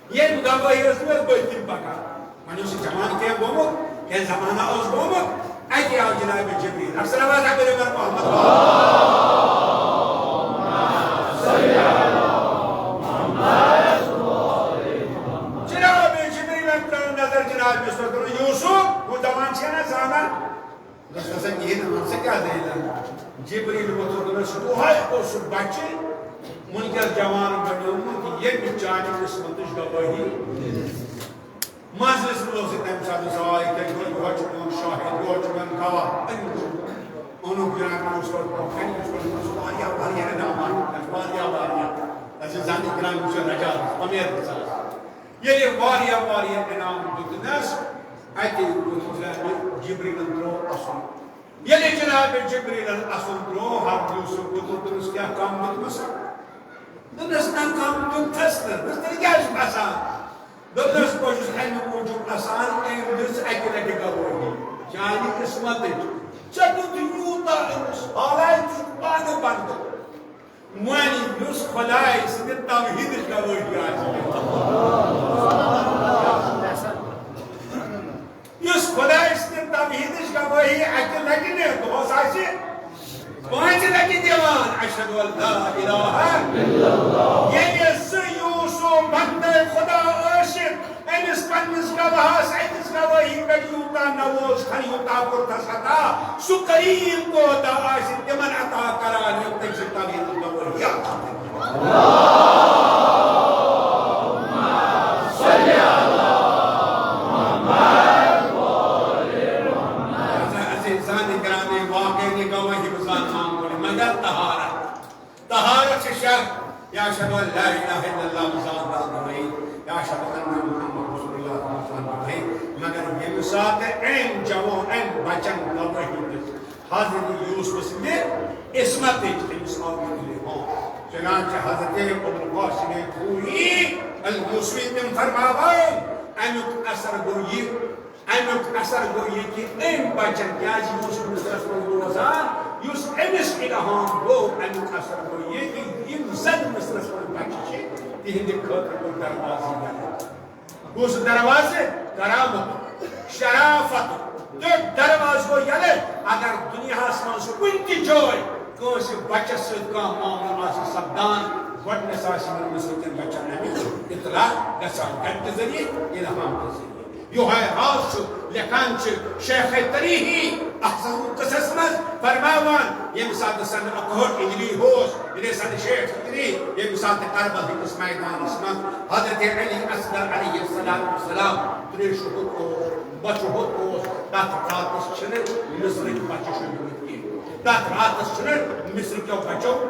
ییٚمۍ گوٲہی ٲس دِژمٕژ، بٔتھۍ کِنۍ پکان۔ وۄنۍ اوس یہِ جوان کینٛہہ گوٚمُت، کینٛہہ زمانہ اوس گوٚمُت، اَتہِ آو جناب جبریل۔ اکثر آواز اکبر عمر محمد۔ جناب جبریلن ترٲو نظر جناب یوسفس، دوٚپُن، "یوسف، ہُہ دپان چھے نا زانان؟" دوٚپُس، "نسا کِہیٖنۍ، وَن سا کیٛاہ دٔلیٖلہ؟" جبریل ووٚتھُن، دوٚپنَس، "یِہوٚے اوس سُہ بچہِ، وٕنکیٚس جوان بنیومُت، ییٚمہِ چانہِ قٕسمتٕچ گوٲہی۔" منٛزس منٛز اوس یہِ تَمہِ ساتہٕ زاے، تٔمۍ دوٚپ، "یِہوٚے چھُ میون شاہد، یِہوٚے چھُ میون گواہ۔" أمۍ اوٚنُکھ جناب یوسفس برونٛہہ کنہِ، یُس پتہٕ اوس واریاہ، واریاہ انعامات، واریاہ، واریاہ۔ اَسہِ زانہِ جناب یوسف نجار، پمیر گژھان۔ ییٚلہِ واریاہ، واریاہ انعام دیُتنس، اَتہِ ووٚن جناب جبریلن ترٛوو اَسُن۔ ییٚلہِ جناب جبریلن اَسُن ترٛوو، حضرت یوسف ووٚتھُن، دوٚپنس، "کیٛاہ کم دیُتمس؟" دوٚپنس، "نہ، کم دیُتتھس نہٕ۔" دوٚپنس، "تیٚلہِ کیٛازِ چھُکھ اَسان؟" دوٚپنس، "بہٕ چھُس اَمہِ موٗجوٗب اَسان، أمۍ دِژ اَکہِ لٹہِ گوٲہی چانہِ قٕسمتٕچ۔ ژےٚ دیُت یوٗتاہ حالانکہ ژٕ چھُکھ پانہٕ بندٕ۔ وۄنۍ یُس خۄداے سٕنٛدِ توحیٖدٕچ گوٲہی آسہِ دِوان، یُس خۄداے سٕنٛدِ توحیٖدٕچ گوٲہی اَکہِ لَٹہِ نہٕ، دۄہَس آسہِ پانٛژِ لَٹہِ دِوان، اشہد ان لا الہ الا اللہ۔ ییٚلہِ سُہ یوٗسف بندے خۄدا ٲسِتھ أمِس پننِس گواہَس أکِس گوٲہی پٮ۪ٹھ یوٗتاہ نووز کھن، یوٗتاہ کوٚرتھس عطا، سُہ کریم کوتاہ آسہِ تِمن عطا کران، یِم تٔمۍ سٕنٛدِ توحیٖدٕچ گوٲہی عطا کٔرِتھ۔ عزیزان گرامی، واقعی گواہی بزان معمولی، مگر طہارت۔ طہارت چھِ شرط، یا اشہد ان لا الہ الا اللہ بزان گواہی، یا اشہد ان محمد رسول اللہ بزان گواہی۔ مگر ییٚمہِ ساتہٕ أمۍ جوان، أمۍ بچن گواہی دِژ، حضرت یوسف سٕنٛدِ عصمتٕچ، أمِس آو یہِ الہام۔ چنانچہ حضرت ابوالقاسم خویی الموسوی تِم فرماوان، اَمیُک اثر گوٚو یہِ، اَمیُک اثر گوٚو یہِ کہِ أمۍ بچن، کیازِ یوسف مصرس منٛز روزان، یُس أمِس الہام گوٚو، اَمیُک اثر گوٚو یہِ کہِ یِم زن مصرس منٛز بچہِ چھِ، تِہنٛدِ خٲطرٕ گوٚو دروازٕ یلہٕ۔ گوٚو سُہ دروازٕ کرامت، شرافت، تیُتھ دروازٕ گوٚو یلہٕ۔ اگر دُنیاہس منٛز کُنہِ تہِ جایہِ کٲنٛسہِ بچس سۭتۍ کانٛہہ معاملہٕ آسہِ سپدان، گۄڈٕنیتھ آسہِ یِمن مصرکٮ۪ن بچن اَمیُک اطلاع گژھان۔ کتہِ کہِ ذٔریعہٕ؟ الہام کہِ ذٔریعہٕ۔ یۄہے راز چھُ لیکھان چھِ شیخ تریہی احسن القصص منٛز فرماوان، ییٚمہِ ساتہٕ سنہٕ اکہٲٹھ ہجری اوس، یعنی سنہٕ شیٹھ ہجری، ییٚمہِ ساتہٕ کربل ہٕنٛدِس میدانس منٛز حضرت علی اصغر علیہ الصلوۃ والسلام تریشہِ ہوٚت اوس، بۄچھِ ہوٚت اوس، تتھ راتس چھِنہٕ مصرٕکۍ بچہِ شۄنٛگمٕتۍ کینٛہہ، تتھ راتس چھِنہٕ مصرٕکیو بچو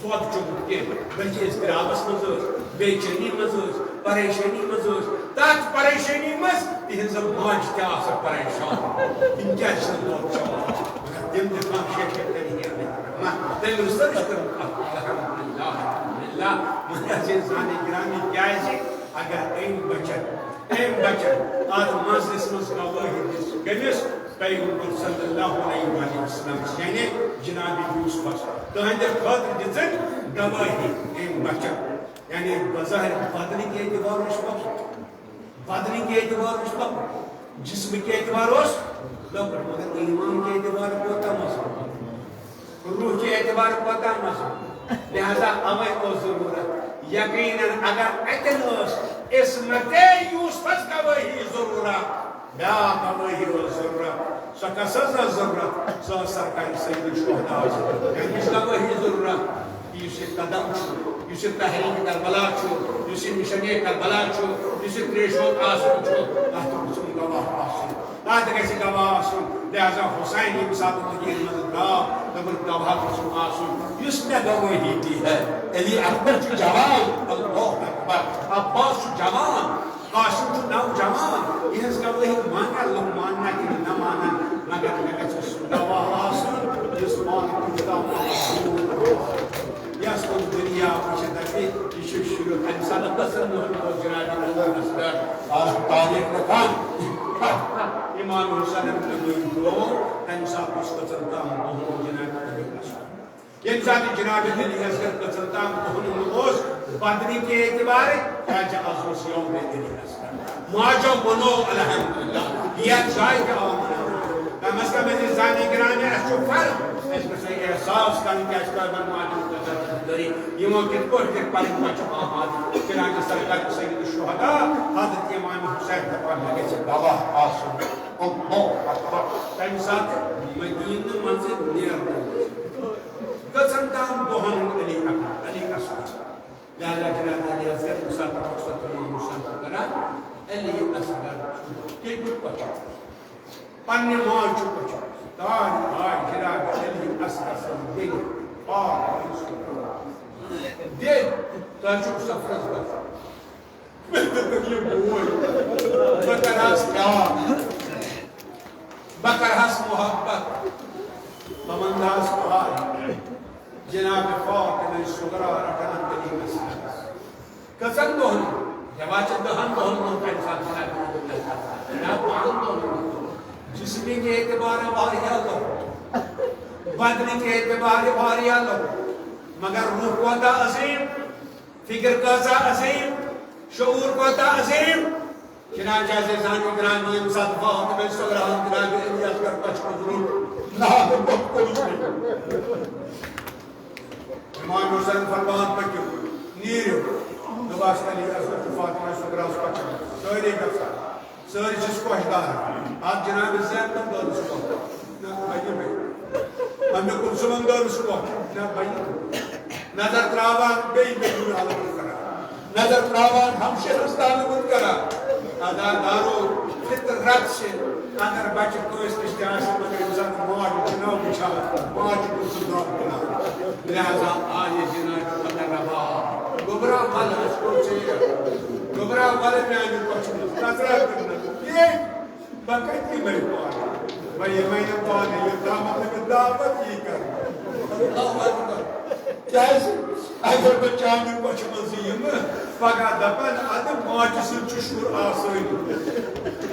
دۄد چوٚمُت کینٛہہ، بلکہِ أسۍ گراوس منٛز ٲسۍ، بے چینی منٛز ٲسۍ، پریشٲنی منٛز ٲسۍ۔ تتھ پریشٲنی منٛز تِہنٛزٕ ماجہِ تہِ آسہٕ پریشان، تِم کیازِ چھِنہٕ دۄد چٮ۪وان؟ مگر تِم تہِ کانٛہہ شیخ تٔمۍ یہِ رحمت، تٔمۍ رٔژھۍ کٔرمٕژ اکھ الحمدللہ، الحمدللہ۔ وۄنۍ حظ چھِ زانٕنۍ گرامی، کیازِ اگر أمۍ بچن، أمۍ بچن اتھ منزلس منٛز گوٲہی دِژ کٔمِس؟ پیغمبر صلی اللہ علیہ وآلہ وسلم، یعنی جناب یوسفس۔ تہنٛدِ خٲطرٕ دِژٕن گوٲہی أمۍ بچن۔ یعنی بظاہر بدنٕکۍ اعتبار اوس لۄکُٹ، بدنٕکۍ اعتبار اوس لۄکُٹ، جسمٕکۍ اعتبار اوس لۄکُٹ، مگر ایمانٕکۍ اعتبار کوتاہ مضبوٗط، روح کہِ اعتبار کوتاہ مضبوٗط۔ لہذا اوے اوس ضروٗرت۔ یقیناً اگر اتٮ۪ن ٲس عصمت یوسفس گوٲہی ضروٗرت، بیٛاکھ گوٲہی ٲس ضروٗرت۔ سۄ کس حظ ٲس ضروٗرت؟ سۄ ٲس سرکار سید الشہداء۔ تٔمِس گوٲہی ضروٗرت۔ یُس یہِ قدم چھُ، یُس یہِ تحریک کربلا چھُ، یُس یہِ نشانِ کربلا چھُ، یُس یہِ تریشہِ ہوٚت آسُن چھُ، تتھ گوٚژھ گواہ آسُن۔ تتھ گژھِ گواہ آسُن۔ لہذا حسین ییٚمہِ ساتہٕ مدینہٕ منٛز درٛاو، دوٚپُن، گواہ گوٚژھ آسُن، یُس مےٚ گوٲہی دی ہے۔ علی اکبر چھُ جوان، اللہ اکبر۔ عباس چھُ جوان، قاسم چھُ نوجوان، یِہٕنٛز گواہی مانیا لُکھ ماننا کِنہٕ نہ مانن، مگر مےٚ گژھِ سُہ گواہ آسُن، یُس پانہٕ کُنہِ دۄہ مشہوٗر اوس۔ یَس کُن دُنیا وٕچھِ دَپہِ، یہِ چھُ شُریُک۔ اَمہِ ساتہٕ پَسنٛد اوس جناب اللہ اصغر، آ، تاریخ لیکھان۔ امام حسین تہٕ وۄنۍ گوٚو، تَمہِ ساتہٕ اوس کٔژَن تام دۄہَن جناب اللہ اصغر۔ ییٚمہِ ساتہٕ جناب علی اصغر کٔژَن تام دۄہَن ہُنٛد اوس، بدنٕکہِ اعتبارٕ، کیٛازِ آز اوس یوم علی اصغر۔ ماجو منو الحمدللہ، یَتھ جایہِ تہِ آو مناونہٕ۔ کم از کم عزیزانِ گرامی، اَسہِ چھُ فرض، اَسہِ گژھِ احساس کَرُن کہِ اَسہِ کَرن ماجن کۭژاہ عزت کٔرِتھ، یِمو کِتھ پٲٹھۍ کٔرۍ پَنٕنۍ بَچہٕ آباد۔ چنانچہ سرکار سید الشہداء حضرت امام حسین دَپان، مےٚ گژھِ گواہ آسُن۔ اللہ اکبر۔ تَمہِ ساتہٕ مدینہٕ منٛزٕ نیرنہٕ وِزِ کٔژَن تام دۄہَن ہُنٛد علی اکبر، علی اصغر۔ لہذا جناب علی اصغر ییٚمہِ ساتہٕ رۄخصت امام حسین چھُ کران، علی اصغر چھُ تٔمۍ پَتہٕ پننہِ ماجہِ چھُ پَتہٕ تاج، تاج جناب علی اصغر سٕنٛز بیٚنہِ پاک بیٚنہِ، تۄہہِ چھُو سفرَس گژھُن۔ مےٚ دوٚپُکھ، یہِ بوے، بہٕ کرہَس پیار، بہٕ کرہَس محبت، بہٕ وَنہَس آے۔ جناب فاطمہ صغریٰ رٹان علی اصغرس۔ کٔژَن دۄہَن؟ دَپان چھِ دَہَن دۄہَن منٛز تَمہِ ساتہٕ جناب، جناب، بَہَن دۄہَن منٛز۔ جسمٕکۍ اعتبارٕ واریاہ لۄکُٹ۔ بدنٕکۍ اعتبارِ واریاہ لوٚگ، مگر روح کوتاہ عظیم، فکر کۭژاہ عظیم، شعور کوتاہ عظیم۔ چنانچہ عزیزان گرامی، ییٚمہِ ساتہٕ فاطمہ صغرا جناب علی اصغر پچھ کُن روٚٹ، ناو بوٚتھ کوٚرُس۔ امام حسین فرمان، پٔکِو، نیٖرِو۔ دوٚپُس، علی اصغر چھُ فاطمہ صغراہَس پچھَن۔ سٲری گژھان۔ سٲری چھِس کوٚش داران۔ اَتھ جناب زینبَن دٲرِس کوٚش۔ نہ، بَنہِ مےٚ۔ اَمہِ کُلثومَن دٲرِس کوٚش۔ نہ، بَنہِ مےٚ۔ نظر ترٛاوان، بیٚیہِ بیٚیہِ کُن الگ کران۔ نظر ترٛاوان، ہمشیرَس تانہٕ کُن کران۔ ادا دارو، فطرت چھِ، اگر بچہِ کٲنٛسہِ نِش تہِ آسہِ، مگر ییٚمہِ ساتہٕ ماجہِ چھُ ناو وٕچھان، ماجہِ کُن چھُ دۄد کٕنان۔ لہذا آیہِ جناب مقربہ۔ گوٚبرا، وَلہٕ، أسۍ کوٚر ژیر۔ گوٚبرا، وَلہٕ، میٛانہِ کۄچھِ منٛز نظرا کٔرِتھ۔ یے، بہٕ کَتہِ یِمَے پانہٕ؟ بہٕ یِمَے نہٕ پانہٕ، یوٚتام نہٕ مےٚ دعوت یی کرنہٕ۔ اللہ اکبر۔ کیٛازِ؟ اگر بہٕ چانہِ کۄچھِ منٛز یِمہٕ، پگاہ دَپَن، اَدٕ ماجہِ سۭتۍ چھُ شُر آسٲنی۔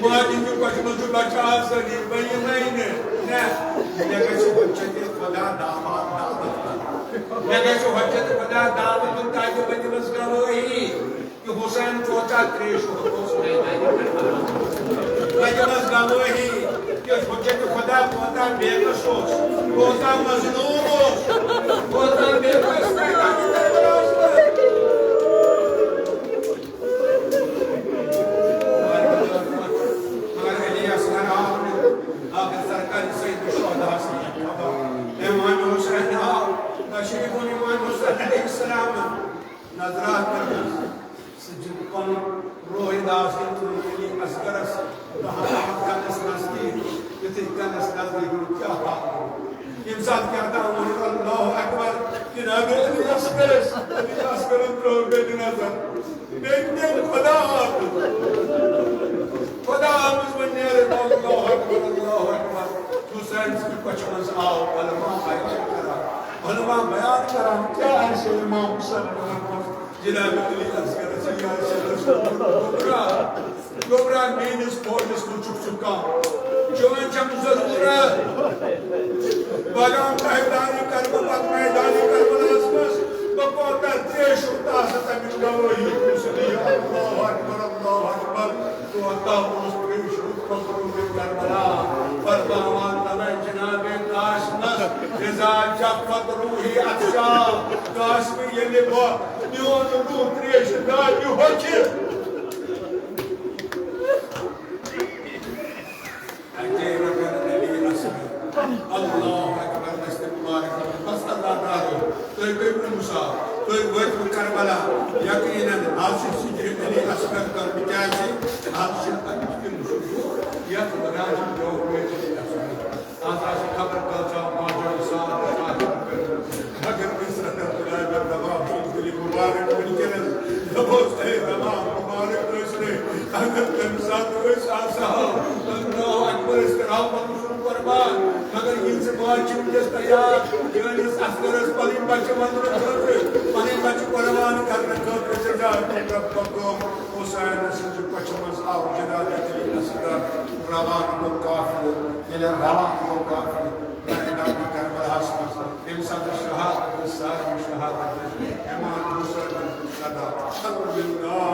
ماجہِ ہٕنٛدِ کۄچھِ منٛز چھُ بَچہٕ آسٲنی، بہٕ یِمَے نہٕ۔ نہ، مےٚ گژھِ حجتِ خدا دعوت دعوت کَرُن۔ مےٚ گژھِ حجتِ خدا دعوت دیُن، تاکہِ بہٕ دِمَس گوٲہی۔ کہ حسین کوتاہ تریش اوس میدانِ کربلا۔ بہٕ دِمس گوٲہی کہ حجت خدا کوتاہ بے کس اوس، کوتاہ مظلوم اوس، کوتاہ بے کس میدانِ کربلاہس منٛز۔ مگر علی اصغر آو نہٕ۔ آخر سرکار سید الشہداہس نِش خبر۔ امام حسین آو، تشریف اوٚن امام حسین علیہ السلام۔ نظرات کٔرمٕژ۔ سُہ چھُ پنُن روحی داس ییٚلہِ تُلُن علی اصغرس تہٕ حضرت کَنَس نزدیٖک، یُتھُے کَنَس نزدیٖک روٗد، کیٛاہ حال گوٚو؟ ییٚمہِ ساتہٕ کیٛاہ تام ووٚن، اللہ اکبر، جناب علی اصغرس، علی اصغرن ترٛٲو بیٚیہِ نظر۔ بیٚیہِ، بیٚیہِ خدا آمُت۔ خدا آمُت وۄنۍ نیرٕ، اللہ اکبر، اللہ اکبر۔ حسین سٕنٛدِ کۄچھِ منٛز آو علماء بیان کران، علماء بیان کران، کیٛاہ آسہِ امام حسین ووٚنمُت؟ جناب علی اصغر رضی اللہ عنہ، گوٚبرا، گوٚبرا، میٲنِس فوجس منٛز چھُکھ ژٕ کم۔ چٲنۍ چھم ضروٗرت۔ بہٕ گام میدانِ کربلا، پتہٕ میدانِ کربلاہس منٛز۔ بہٕ کوتاہ تریش اوس آسان تمیُک گوٲہی۔ اللہ اکبر، اللہ اکبر۔ کوتاہ اوس تریش اوس مخلوق کربلا۔ فرماوان تمے جناب قاسمس، اذا جفت روحی عطشا۔ قاسم، ییٚلہِ بہٕ میون روح تریشہِ دادِ ہوٚکھِ۔ اَکے رَٹَن علی اصغر۔ اللہ اکبر، دست مبارک۔ بس اللہ تعالیٰ، تُہۍ گٔے وُنہِ صاف، تُہۍ وٲتِو کربلا۔ یقیناً آز چھُ ذکر علی اصغر کرُن، کیازِ آز چھُ اَمہِ کِنۍ سُہ دۄہ، یَتھ وَنان چھِ یومِ علی اصغر۔ آز آسہِ خبر کۭژاہ ماجہِ سان مگر عزت خداے مےٚ دباو چھُ دِلہِ مُبارک وٕنکیٚنَس۔ دوٚپُس، اے دباو مُبارک ٲسۍ نے، اگر تَمہِ ساتہٕ أسۍ آسہٕ ہاو، اللہ اکبر، أسۍ کَرہاو پَنُن سُہ قۄربان۔ مگر یِہٕنٛز ماجہِ چھِ وٕنکیٚس تیار، چٲنِس اصغرَس پَنٕنۍ بَچہِ وَننہٕ خٲطرٕ، پَنٕنۍ بَچہِ قۄربان کَرنہٕ خٲطرٕ۔ جزاکم ربکم۔ حسین سٕنٛزِ کۄچھِ منٛز آو جناب علی اصغر، روان گوٚو قافلہٕ۔ ییٚلہِ روان گوٚو قافلہٕ میدانِ کربلاہَس منٛز، تَمہِ ساتہٕ شہادت ٲس، سارے شہادت ٲس، امام حسین صدا۔ الحمدللہ۔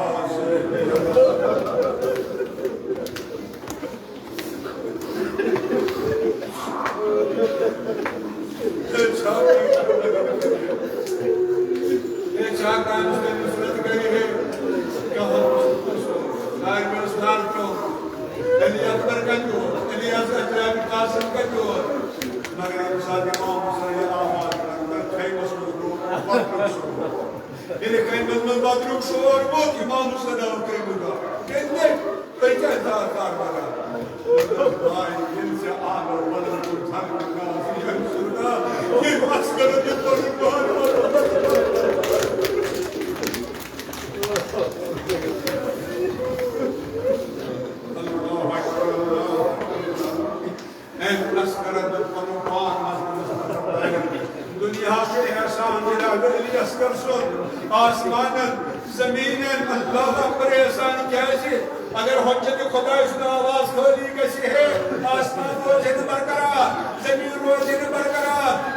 اے چھا کانٛہہ تٔمِس نصرت کَرِ ہے؟ کانٛہہ اوس نہٕ۔ سارِوٕے اوس نار پیوٚن۔ علی اکبر کَتہِ اوس؟ علی اصغر، جناب قاسم کَتہِ اوس؟ مگر ییٚمہِ ساتہٕ امام حسین آواز کٔر، خیمَس منٛز روٗد، پَتہٕ روٗد سُہ۔ ییٚلہِ خیمَس منٛز بدرُک شور ووت، امام حسین آو خیمہٕ دار۔ کٔرۍ لٔٹۍ، تُہۍ کیٛازِ دار دار بَنان؟ دوٚپُن، بھاے، ییٚلہِ ژےٚ آلو وَلَن کوٚر، ژھَنہٕ نہٕ کانٛہہ زِ ییٚمہِ سُنٛد ناو، ییٚمہِ اَصغرَن دیُت پَنُن پان وَلُن۔ اللہ اکبر، اللہ اکبر۔ أمۍ اصغرن دیُت پنُن پان مظلومس۔ دُنیاہس چھُ احسان جناب علی اصغر سُنٛد، آسمانن، زمیٖنن، اللہ اکبر احسان۔ کیازِ؟ اگر حجت خدای سُنٛد آواز خٲلی گژھِ ہے، آسمان روزِ ہے نہٕ برقرار، زمیٖن روزِ ہے نہٕ برقرار،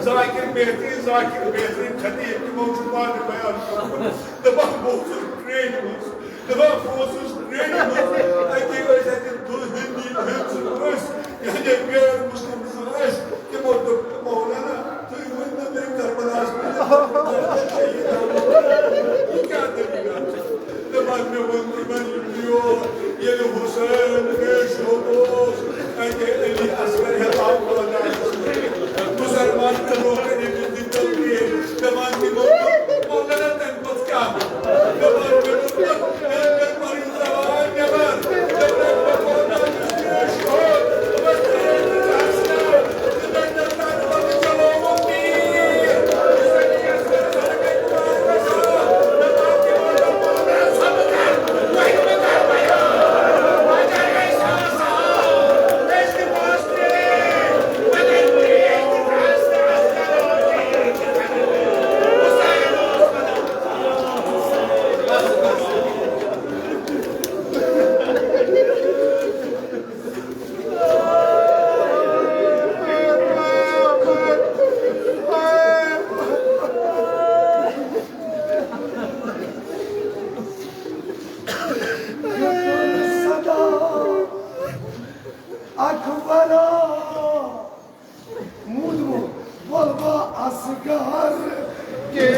ذاکر بہترین، ذاکر بہترین خطیب، تِمو چھُ پانہٕ بیان کوٚرمُت۔ دَپان، بہٕ اوسُس ٹرینہِ منٛز۔ دَپان، بہٕ اوسُس ٹرینہِ منٛز۔ اَتی ٲسۍ اَتہِ دُ-، ہِندی، ہِنٛد زٕ ٲسۍ، یعنی غیر مسلم زٕ ٲسۍ۔ تِمو دوٚپ، "مولانا، تُہۍ ؤنۍ تو مےٚ کربلاہَس منٛز یہِ کیٛاہ دٔلیٖلہ چھِ؟" دَپان، مےٚ ووٚن تِمن یہِ یور، ییٚلہِ حسین بے شہود اوس، اَتہِ علی اصغر ہٮ۪تھ آو پٲدٕ۔ مُسلمان تہٕ لوٗکن ہٕنٛدۍ دِتۍ تَوقیر۔ دَپان تِمو دوٚپ، مگر تَمہِ پتہٕ کیٛاہ؟ دَپان مےٚ دوٚپ، تیٚلہِ کٔر پنٕنۍ زبان نٮ۪بر۔ دَپان مےٚ ووٚن، یُس بے شہود، دَپان، اکبرا، مودمو، بولبا اصغر کے۔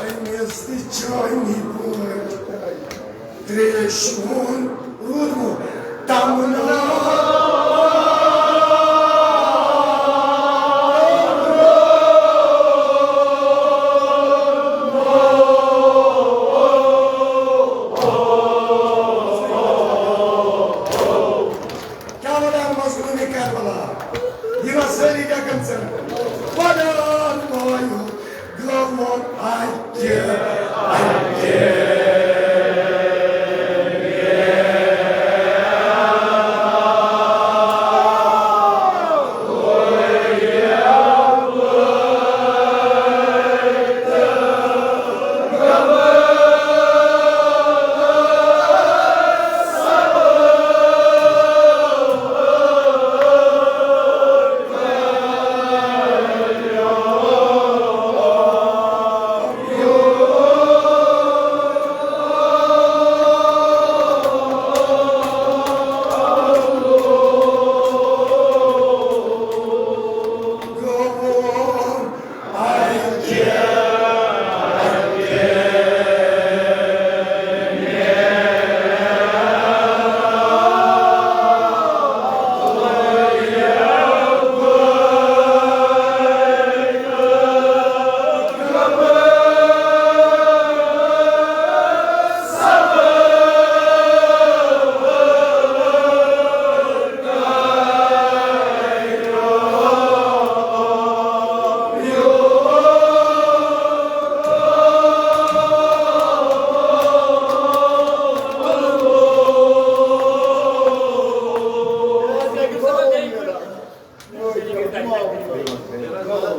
أمِس تہِ چھٲنی پٲٹھۍ تریش وُن روٗدمُت تمنا۔ کیٛاہ وَنان مظلوٗمِ کربلا؟ یِم ٲسۍ سٲری ڈٮ۪کَن ژَلان۔ وَنان وایُو گٲوُن اَتہِ، اَتہِ۔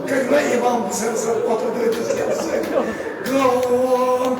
کٔرۍ مےٚ امام حسین صٲب پتہٕ دٲدِس کیٛاہ سۭتۍ؟ گوٚو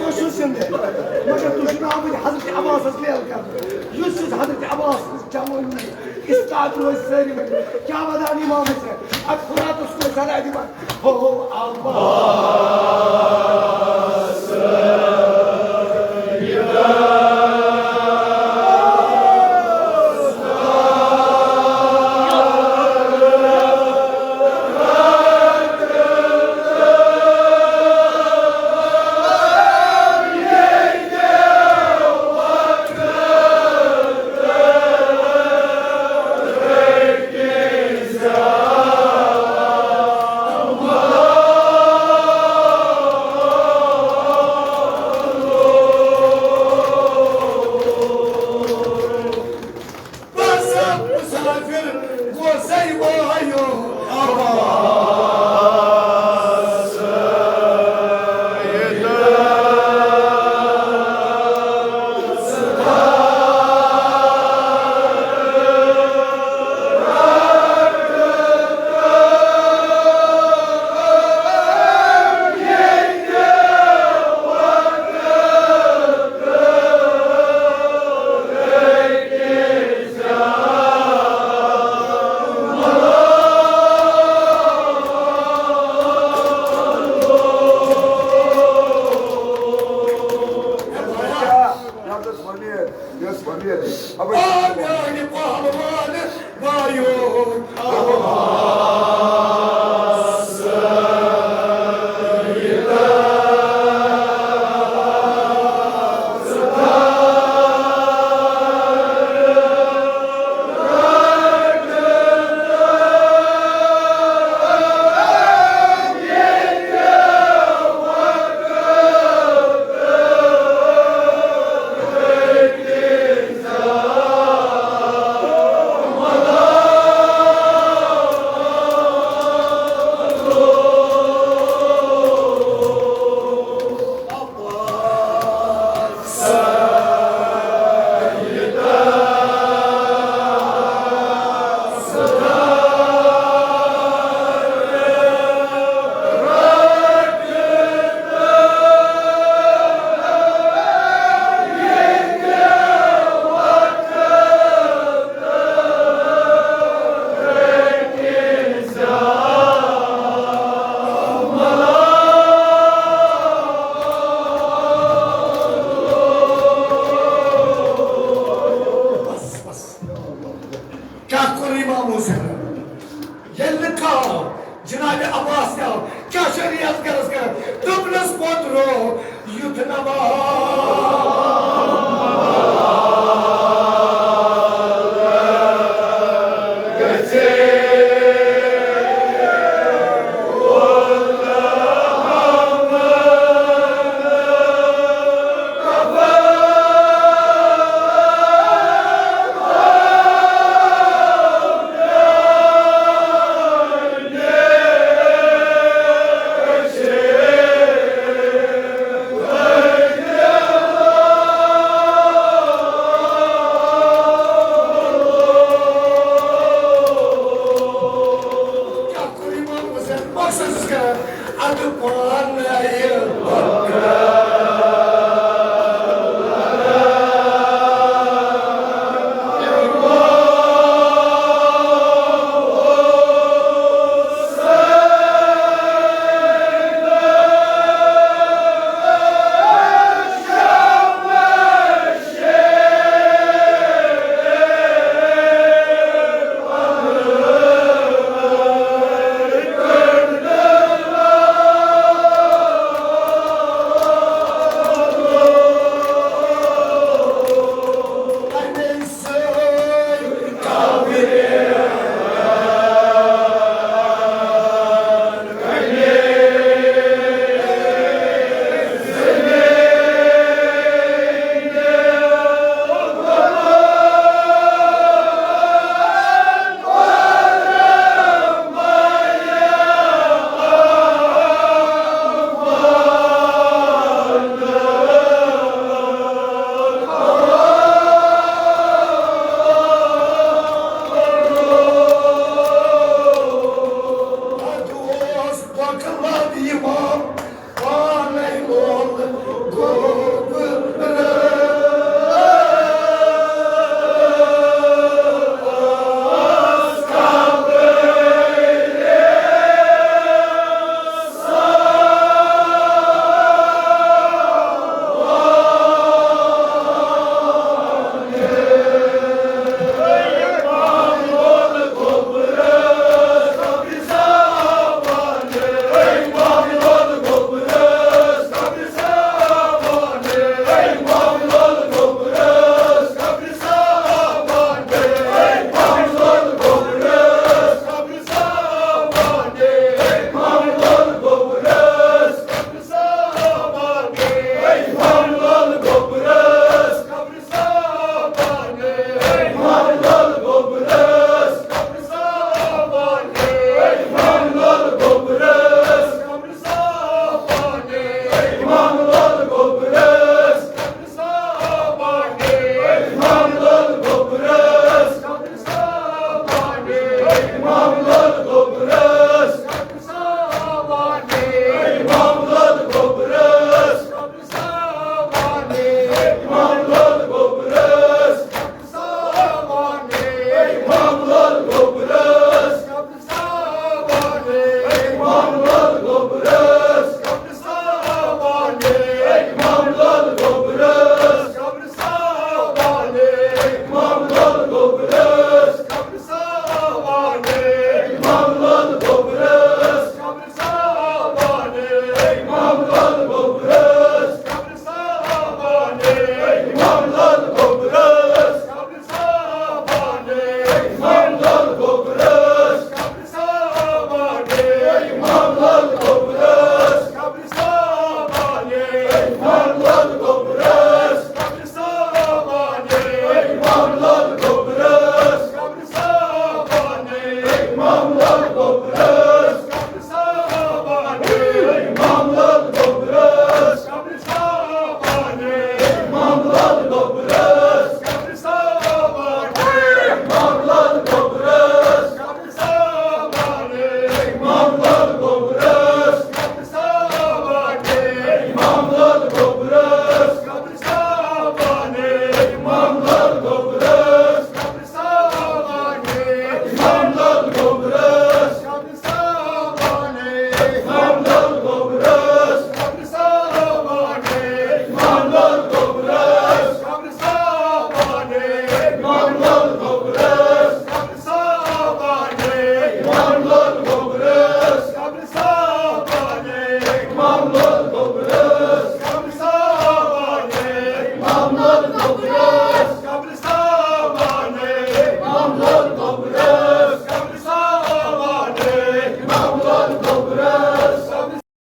تُہۍ چھِو زِندٕ، مگر تُہۍ چھِو نہٕ آمٕتۍ حضرت عباسَس لیل کرنہٕ۔ یُس یُس حضرت عباس جوٲنی استاد روزِ سٲری ؤنِو، کیٛاہ وَدان اِمام حسین؟ اَتھ فراتَس کُن سَلام دِوان۔ ہو عباس۔ بس مسافر گوسے وایو آواز۔ یَتھ ٲس وۄمید، یۄس وۄمید۔ آ، میٛانہِ پہلوان، وایو۔